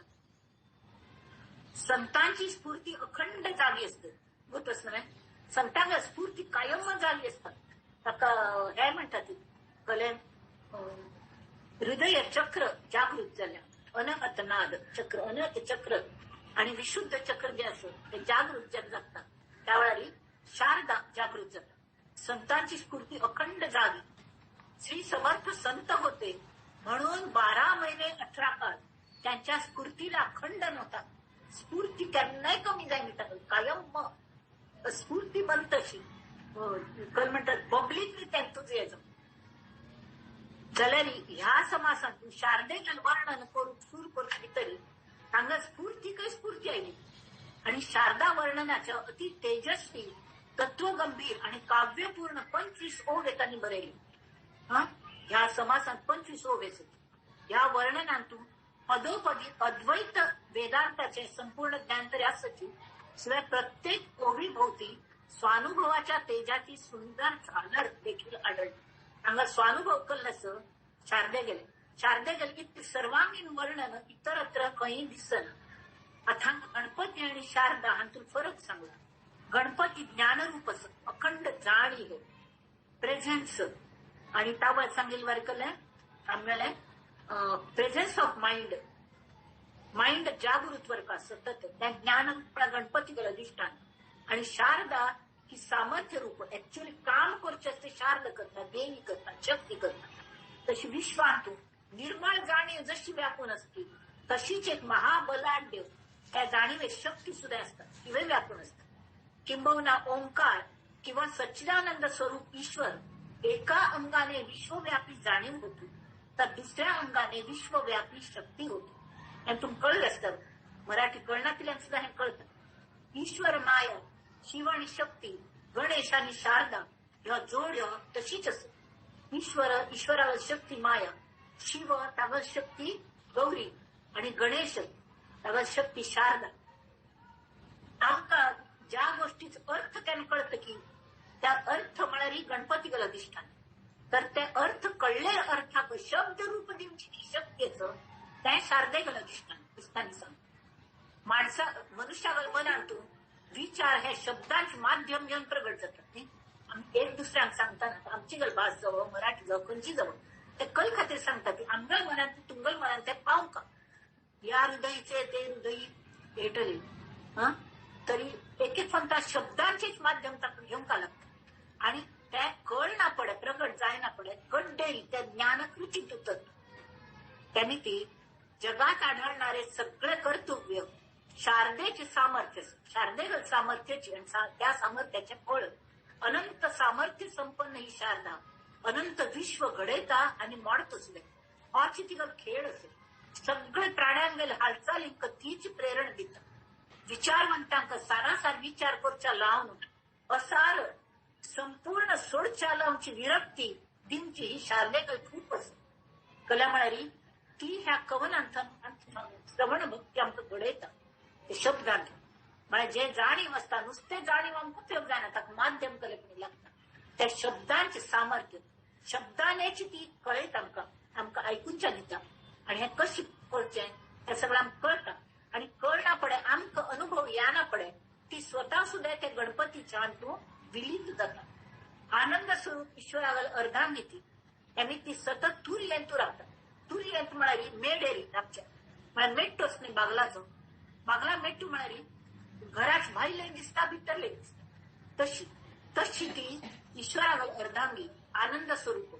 संतांची स्फूर्ती अखंड जागी असते. होतच न्हय, संतांक स्फूर्ती कायम जागी असतात. ताका हे म्हणतात कले हृदय चक्र जागृत जाल्या अनहत नाद चक्र अनहत चक्र आणि विशुद्ध चक्र जे आसा ते जागृत जाता त्या वेळार शारदा जागृत जाता. संतांची स्फूर्ती अखंड जागी. श्री समर्थ संत होते म्हणून 12 महिने 18 काळ त्यांच्या स्फूर्तीला खंड नव्हता. स्फूर्ती केन्नाय कमी जायना, कायम स्फूर्ती मंत अशी कल म्हणतात बबलीतली एन्थुजियाझम. जाल्यार ह्या समासांत शारदेगेल वर्णन करूंक सुरू करूंक भितर हांगा स्फूर्तीकय स्फूर्ती आयली आणि शारदा वर्णनाच्या अति तेजस्वी तत्वगंभीर आणि काव्यपूर्ण 25 ओव्या त्यांनी बरयली. ह्या समासात 25 ओव्या आसत. ह्या वर्णनांतून पदोपदी अद्वैत वेदांताचे संपूर्ण ज्ञान तरी आसची, शिवाय प्रत्येक ओवी भोवती स्वानुभवाच्या तेजाची सुंदर झालर देखील आढळली. हांगा स्वानुभव कल्लासो शारदे गेले. शारदे गेले इतकें सर्वांगीण वर्णन इतरत्र खंय दिसना. आतां गणपती आनी शारदा हातूंत फरक सांगला. गणपती ज्ञानरूप आसा, अखंड जाणीव, प्रेझेन्स. आणि तावळ सांगेल वरकले आमगेले प्रेझेन्स ऑफ माइंड, माइंड जागृत वर्क सतत त्या ज्ञानरूप गणपती गेलं अधिष्ठान. आणि शारदा ही सामर्थ्य रूप, ऍक्च्युअली काम करचे असते शारदा करता, देवी करता, शक्ती करता. तशी विश्वांतू निर्मळ जाणीव जशी व्यापून असते तशीच एक महाबलाढ्य त्या जाणीवे शक्ती सुद्धा असतात, किंवा व्यापून असतात. किंबहुना ओंकार किंवा सच्चिदानंद स्वरूप ईश्वर एका अंगाने विश्वव्यापी जाणीव होती तर दुसऱ्या अंगाने विश्वव्यापी शक्ती होती. आणि तुम कळलं असतं, मराठी कळणार सुद्धा हे कळतं. ईश्वर माया, शिव आणि शक्ती, गणेश आणि शारदा ह्या जोड्या तशीच असत. ईश्वर ईश्वरावर शक्ती माया, शिव तावर शक्ती गौरी आणि गणेश तावर शक्ती शारदा. आमका ज्या गोष्टीच अर्थ त्यांना कळतं की त्या अर्थ म्हळ्यार गणपती गेलो अधिष्ठान. तर ते अर्थ कळले अर्थाक शब्द रूप दिवची ती शक्तीच ते शारदे गेलो अधिष्ठान. अधिष्ठान सांग माणसा मनुष्यावर मनांतून विचार हे शब्दांचे माध्यम घेऊन प्रगट जातात न्ही. आमी एक दुसऱ्यांक सांगताना आमची गल भास जावं, मराठी जावं, खंयची जावं, ते कल खातीर सांगतात की आमगल मनांत तुंगल मनांत ते पावंक या हृदयचे ते हृदयी भेटले. हा तरी एक एक फक्त शब्दांचेच माध्यम ताका घेवंक लागता आणि ते कळना पडे, प्रगट जायना पडे, गड्डे त्या ज्ञानकृतीत उतरता. त्यांनी ती जगात आढळणारे सगळे कर्तव्य शारदेचे सामर्थ्य, शारदे सामर्थ्याची आणि त्या सामर्थ्याचे फळ अनंत सामर्थ्य संपन्न ही शारदा अनंत विश्व घडयता आणि मोडतच. होच तिका खेळ असे. सगळे प्राण्यांगेले हालचालींक तीच प्रेरणा दिता. विचारवंतांक सारासार विचार करच्या लावन असार संपूर्ण सोडच्या लावची विरक्ती दिवची ही शारदेकल खूप आसा. कला म्हळ्यार ती ह्या कवनांत श्रवण भक्ती आमकां घडयता. ते शब्दांत म्हळ्यार जे जाणीव आसता नुस्तें जाणीव आमकां उपयोग जायना, ताका माध्यम कलेपणी लागता. त्या शब्दांचे सामर्थ्य शब्दानेच ती कळयता आमकां, आमकां आयकुच्या दिता आणि हें कशें करचें हें सगळें आमकां कळटा. आणि कळना पडे आमकां अनुभव येना पडे ती स्वता सुद्धा त्या गणपतीच्या हातूंत विलीन जाता. आनंद स्वरूप ईश्वरागल अर्धांगी ती आनी ती सतत तुरयेंतू रावता. तुरयेंत म्हळ्यार मेडेरी राबच्या म्हळ्यार मेट्टोच न्ही बागलाचो, बागला मेट्टू म्हळ्यार घराच भायले दिसता भितरले दिसता. तशी तशी ती ईश्वरागल अर्धांगी आनंद स्वरूप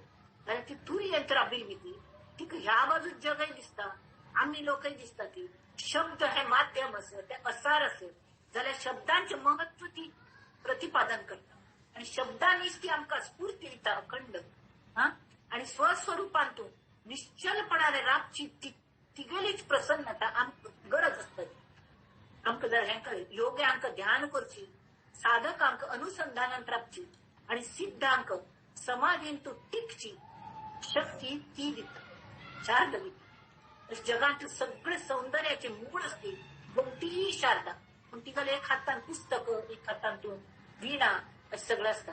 जाल्यार ती तुरयेंत राबिल्ली ती तिका ह्या बाजूक जगय दिसता, आमी लोकय दिसता. ती शब्द हे माध्यम आसा, ते असार असेल जाल्यार शब्दांचें महत्व ती प्रतिपादन करता आणि शब्दांनीच ती आमकां स्फूर्ती दिता अखंड. हा आणि स्वस्वरूपांतून निश्चलपणाने राबची ती तिगेलीच प्रसन्नता आमकां गरज आसता. आमकां जर हें योग्यांक ध्यान करची, साधकांक अनुसंधानांत राबची आणि सिद्धांक समाधींतू टिकची शक्ती ती दिता, शारदा दिता. जगांत सगळे सौंदर्याचे मूळ असते कोणतीही शारदा. पण तिका एक हातान पुस्तक, एक हातान वीणा अशें सगळें आसता.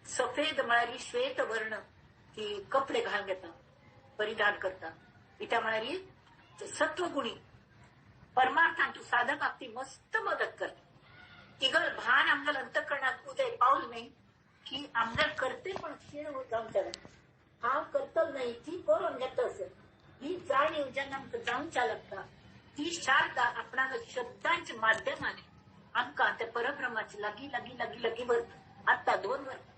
सफेद म्हळ्यार श्वेत वर्ण ती कपडे घालून घेता, परिधान करता. इत्या म्हळ्यार सत्वगुणी परमार्थांतू साधकाक ती मस्त मदत करता. तिगल भान आमगेल अंतकरणात उदय पावल न्ही की आमगेल करते पण क्षीण जावच्या लागता. हांव करतल न्ही ती करून घेता असेल ही जाणीव जेन्ना आमकां जावच्या लागता ती शारदा आपणाक शब्दांच्या माध्यमाने आमकां त्या परब्रह्माची लागीं लागीं लागीं लागीं व्हरता. आत्ता दोन व्हरता.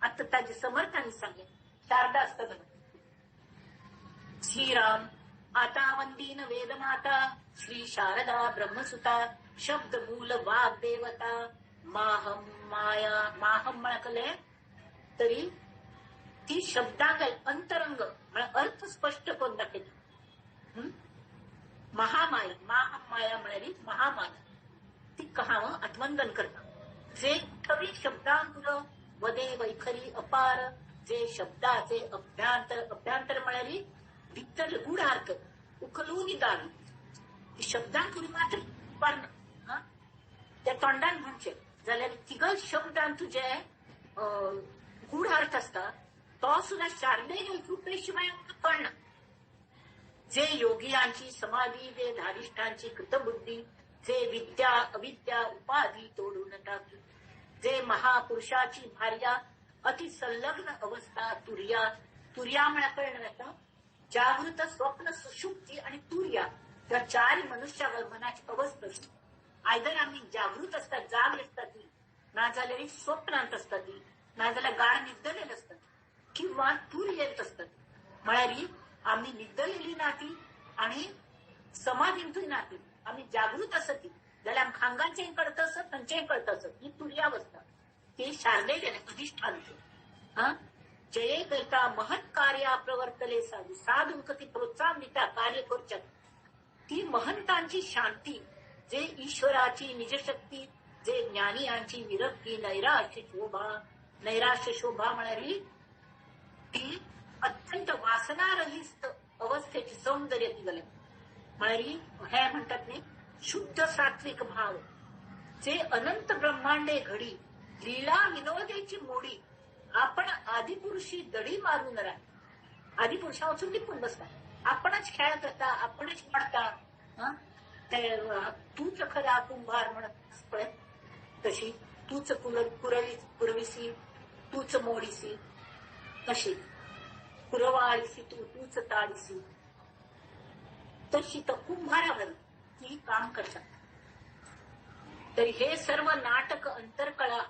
आत्ता ताजे समर्थांनी सांगलें शारदा आसता म्हणून. श्रीराम आता वंदीन वेदमाता श्री शारदा ब्रह्मसुता शब्द मूल वाग्देवता माहम माया. माहम म्हळ्यार तरी ती शब्दांक अंतरंग म्हळ्यार अर्थ स्पश्ट करून दाखयता. महामाया, महामाया म्हळ्यार महामाया ती हांव आत्मंदन करता. जे ठवी शब्दांकुल वदे वैखरी अपार जे शब्दाचे अभ्यांतर, अभ्यांतर म्हळ्यार भितर गूढार्थ उखलून दावी. शब्दांकुल मात्र ना त्या तोंडान म्हणचे जाल्यार तिगल शब्दान तुजे गूढार्थ आसता तो सुद्धा शारदे कृपेशिवाय आमकां कळना. जे योगियांची समाधी, जे धारिष्ठांची कृतबुद्धी, जे विद्या अविद्या उपाधी तोडून टाकी, जे महापुरुषाची भार्या अतिसंलग्न अवस्था तुर्या. तुर्या म्हळ्यार कळना आता जागृत स्वप्न सुषुप्ती आणि तुर्या त्या चार मनुष्या मनाची अवस्था असता. आयदर आम्ही जागृत असतात, जाग असतात ती, ना जाल्यार स्वप्नांत असतात ती, ना जाल्यार गाढ न्हिदलेले असतात किंवा तुर्येंत असतात. म्हळ्यार आम्ही न्हिदलेली ना ती आणि समाधींतूय ना ती, आम्ही जागृत आसत ती जाल्यार आमकां हांगाचेंय कळत आसत थंयचेंय कळत आसत. ही तुर्यावस्था ती शारदे गेले अधिष्ठानचे. हा जये करता महत् कार्या प्रवर्तले साधू, साधूंक ती प्रोत्साहन दिता कार्य करच्याक. ती महंतांची शांती, जे ईश्वराची निजशक्ती, जे ज्ञानियांची विरक्ती, नैराश्य शोभा. नैराश्य शोभा म्हळ्यार ती अत्यंत वासनारहित अवस्थेची सौंदर्य ती जालें. म्हळ्यार हे म्हणटात न्ही शुद्ध सात्विक भाव, जे अनंत ब्रह्मांडे घडी लीला विनोदेची मोडी, आपण आदिपुरुषी दडी मारून राहा. आदिपुरुषा वचून लिपून बसता, आपणच खेळ करता, आपणच पडता. ते तूच खरा कुंभार म्हणत पळय तशी, तूच कुरवी कुरविसी, तूच मोडीसी, तशी कुरवाळीसी तू, तूच ताडीसी, तशी तर कुंभारावर ती काम करतात. तर हे सर्व नाटक अंतरकळा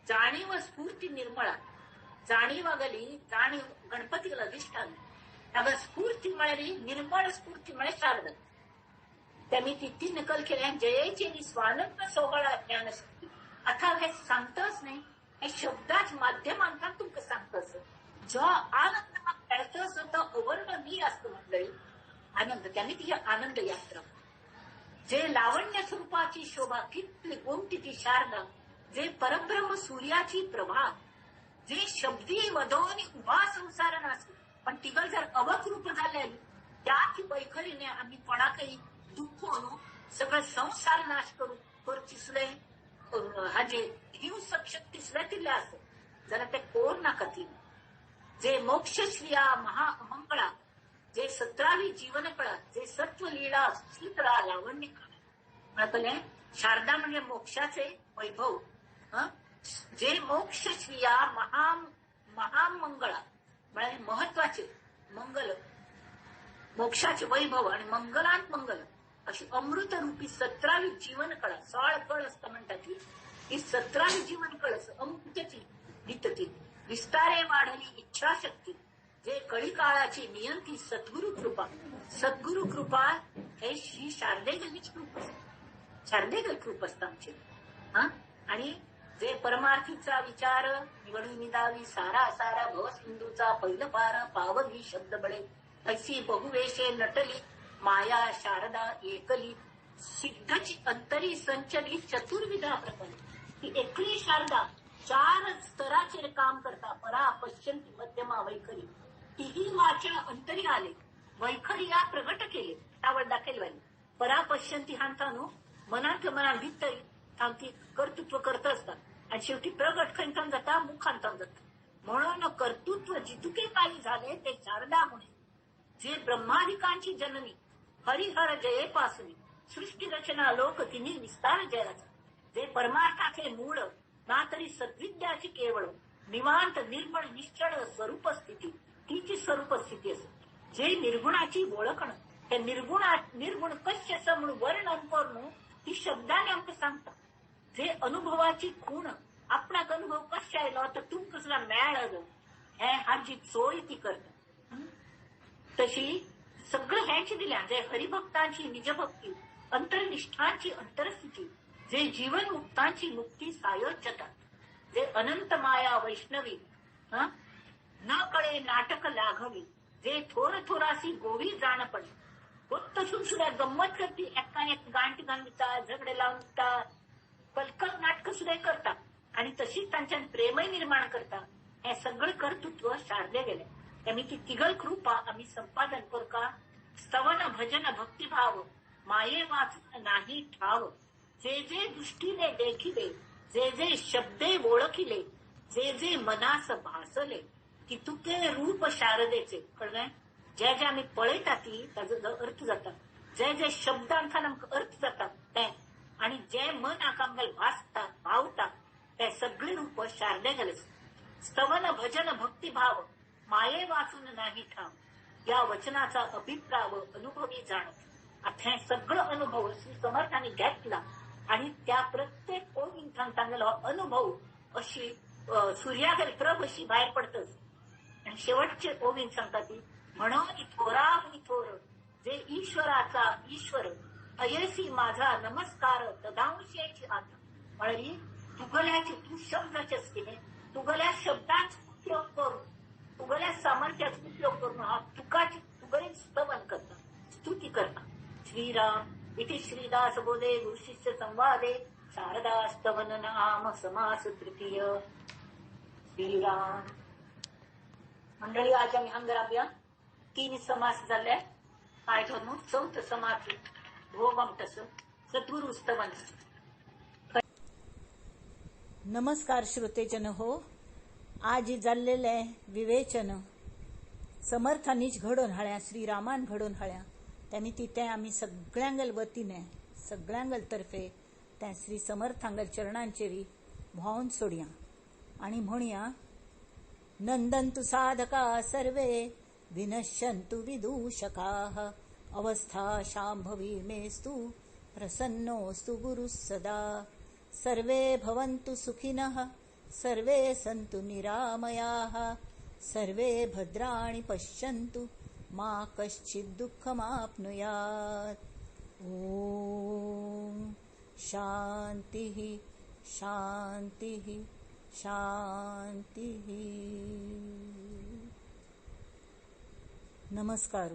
जाणीव स्फूर्ती निर्मळा. जाणीवागली जाणीव गणपतीला अधिष्ठान, अगं स्फूर्ती म्हळ्यार निर्मळ स्फूर्ती म्हळ्यार शारदा. त्यांनी ती नकल केल्या. जयेची आणि स्वानंद सोहळा ज्ञानशक्ती. आता हे सांगतच नाही, हे शब्दाच माध्यमांतल्यान तुमकां सांगता आसत. जो आनंद मेळटा आसत तो अवर्णनीय आसता मंडळी आनंद. त्यांनी ती आनंद यात्रा, जे लावण्य स्वरूपाची शोभा, कितली गोमटी ती शारदा, जे परब्रह्म सूर्याची प्रभा, जे शब्दी वधोनी उभा संसार नासू. पण तिगल जर अवकृप झाले त्याच वैखरीने आम्ही कोणाकय दुःख न्हू सगळं संसार नाश करू करची सुद्दां हाजे हिंसक शक्ती सुद्दां तिल्ले आसत जाल्यार ते कोर नाका ती. जे मोक्षश्रिया महामंगळा, जे 17वी जीवनकळा, जे सत्वलीला शीतळा लावण्य कळा. शारदा म्हणजे मोक्षाचे वैभव. जे मोक्षश्रिया महामंगळा म्हणजे महत्वाचे मंगल, मोक्षाचे वैभव आणि मंगलांत मंगल अशी अमृतरूपी 17वी जीवनकळा. 16 कळ असता म्हणतात ती 17वी जीवनकळ अमृताची दितती. विस्तारे वाढली इच्छाशक्ती, जे कळीकाळाची नियंती सद्गुरु कृपा. सद्गुरु कृपा हे श्री शारदेगलीच कृपा असता, शारदेगल कृपा असता आमची. हा आणि जे परमार्थीचा विचार निवडून निदावी सारा सारा भवसिंधूचा पहिलं पार पावली शब्द बळे, ऐसी बहुवेशे नटली माया शारदा एकली, सिद्धची अंतरी संचली चतुर्विधा प्रकारे. ती एकली शारदा 4 स्तराचेर काम करता. परा पश्यंती मध्यमा वैखरी, तीही वाचा अंतरी आले, वैखरी या प्रगट केले. त्यावर दाखल वाली परा पश्यंती हांता न्हू मनांत मनान भितर ती कर्तृत्व करत असतात आणि शेवटी प्रगट खंयच्यान जाता, मुखांतान जाता. म्हणून कर्तृत्व जितुके काही झाले ते शारदा मुळे. जे ब्रह्मादिकांची जननी हरिहर जयेपासून सृष्टी रचना लोक तिन्ही विस्तार जयाचा, जे परमार्थाचे मूळ ना तरी सद्विद्याची केवळ निवांत निर्मळ निश्चळ स्वरूप स्थिती, तीची स्वरूप स्थिती असते. जे निर्गुणाची ओळखण, ते निर्गुण कश्य असं म्हणून वर्णन करून ती शब्दाने आमकां सांगता. जे अनुभवाची खूण, आपणाक अनुभव कशें आयलो तर तुमकां सुद्दां मेळत हे हाजी चोय ती करता. तशी सगळं हेंच दिल्या. जे हरिभक्तांची निजभक्ती, अंतर्निष्ठांची अंतरस्थिती, जे जीवनमुक्तांची मुक्ती सायोच्यता, जे अनंत माया वैष्णवी न कळे नाटक लाघवी, जे थोर थोरासी गोवी जाणपणे. तसून सुद्धा गंमत करती, एका एक गांठ घालून दिता, झगडे लावून दिता, कलकल नाटक सुद्धा करता आणि तशीच तांच्यान प्रेमय निर्माण करता. हे सगळं कर्तृत्व शारदे गेले. आमी ती तिगल कृपा आमी संपादन करका. स्तवन भजन भक्तिभाव माये वाचून नाही ठाव, जे जे दृष्टीने देखिले, जे जे शब्दे ओळखिले, जे जे मनास भासले, तितुके रूप शारदेचे कळ्ळें. जे जे आमी पळयता ती ताजो अर्थ जाता, जे जे शब्दांखान आमकां अर्थ जाता ते, आणि जे मन आमकां वाचता भावता ते सगळे रूप शारदे गेले. स्तवन भजन भक्तिभाव माये वाचून नाही ठाव, या वचनाचा अभिप्राव अनुभवी जाण. आता हे सगळं अनुभव श्री समर्थांनी घेतला आणि त्या प्रत्येक ओळींथान तांगेलो अनुभव अशी सूर्यागेल प्रभ अशी भायर पडतच. आणि शेवटचे ओवीन सांगता ती म्हणून थोराहुनी थोर जे ईश्वराचा ईश्वर अयसी माझा नमस्कार तदांशेची आता. म्हणजे तुगल्याचे तू शब्दाचे असतील, तुगल्या शब्दांचा उपयोग करून तुगल्या सामर्थ्याचा उपयोग करून हा तुकाची तुगले स्तवन करता, स्तुती करता. श्रीराम इति श्रीदास बोधे गुरु शिष्य संवादे शारदा स्तवन नाम समास तृतीय. श्रीराम. मंडळी आज आम्ही हांगा राबया 3 समास जाल्ले. आयज न्हू चवथो समास भोगमटस सद्गुरु स्तवन. नमस्कार श्रोतेजन हो, आज जाल्लेले विवेचन समर्थांनीच घडोवन हाळ्या, श्रीरामान घडोवन हाळ्या. त्यांनी तिथे आम्ही सगळ्यांगल वतीने सगळ्यांगल तर्फे त्या श्री समर्थांगल चरणांचेरी व्हांवन सोडया आणि म्हणया, नंदंतु साधका सर्वे विनश्यंतु विदूषकाः, अवस्था शांभवी मेस्तु प्रसन्नोस्तु गुरुः सदा. सर्वे भवन्तु सुखिनः सर्वे सन्तु निरामयाः, सर्वे भद्राणि पश्यन्तु मा कश्चित् दुःखमाप्नुयात्. ॐ शान्तिः शान्तिः शान्तिः. नमस्कार.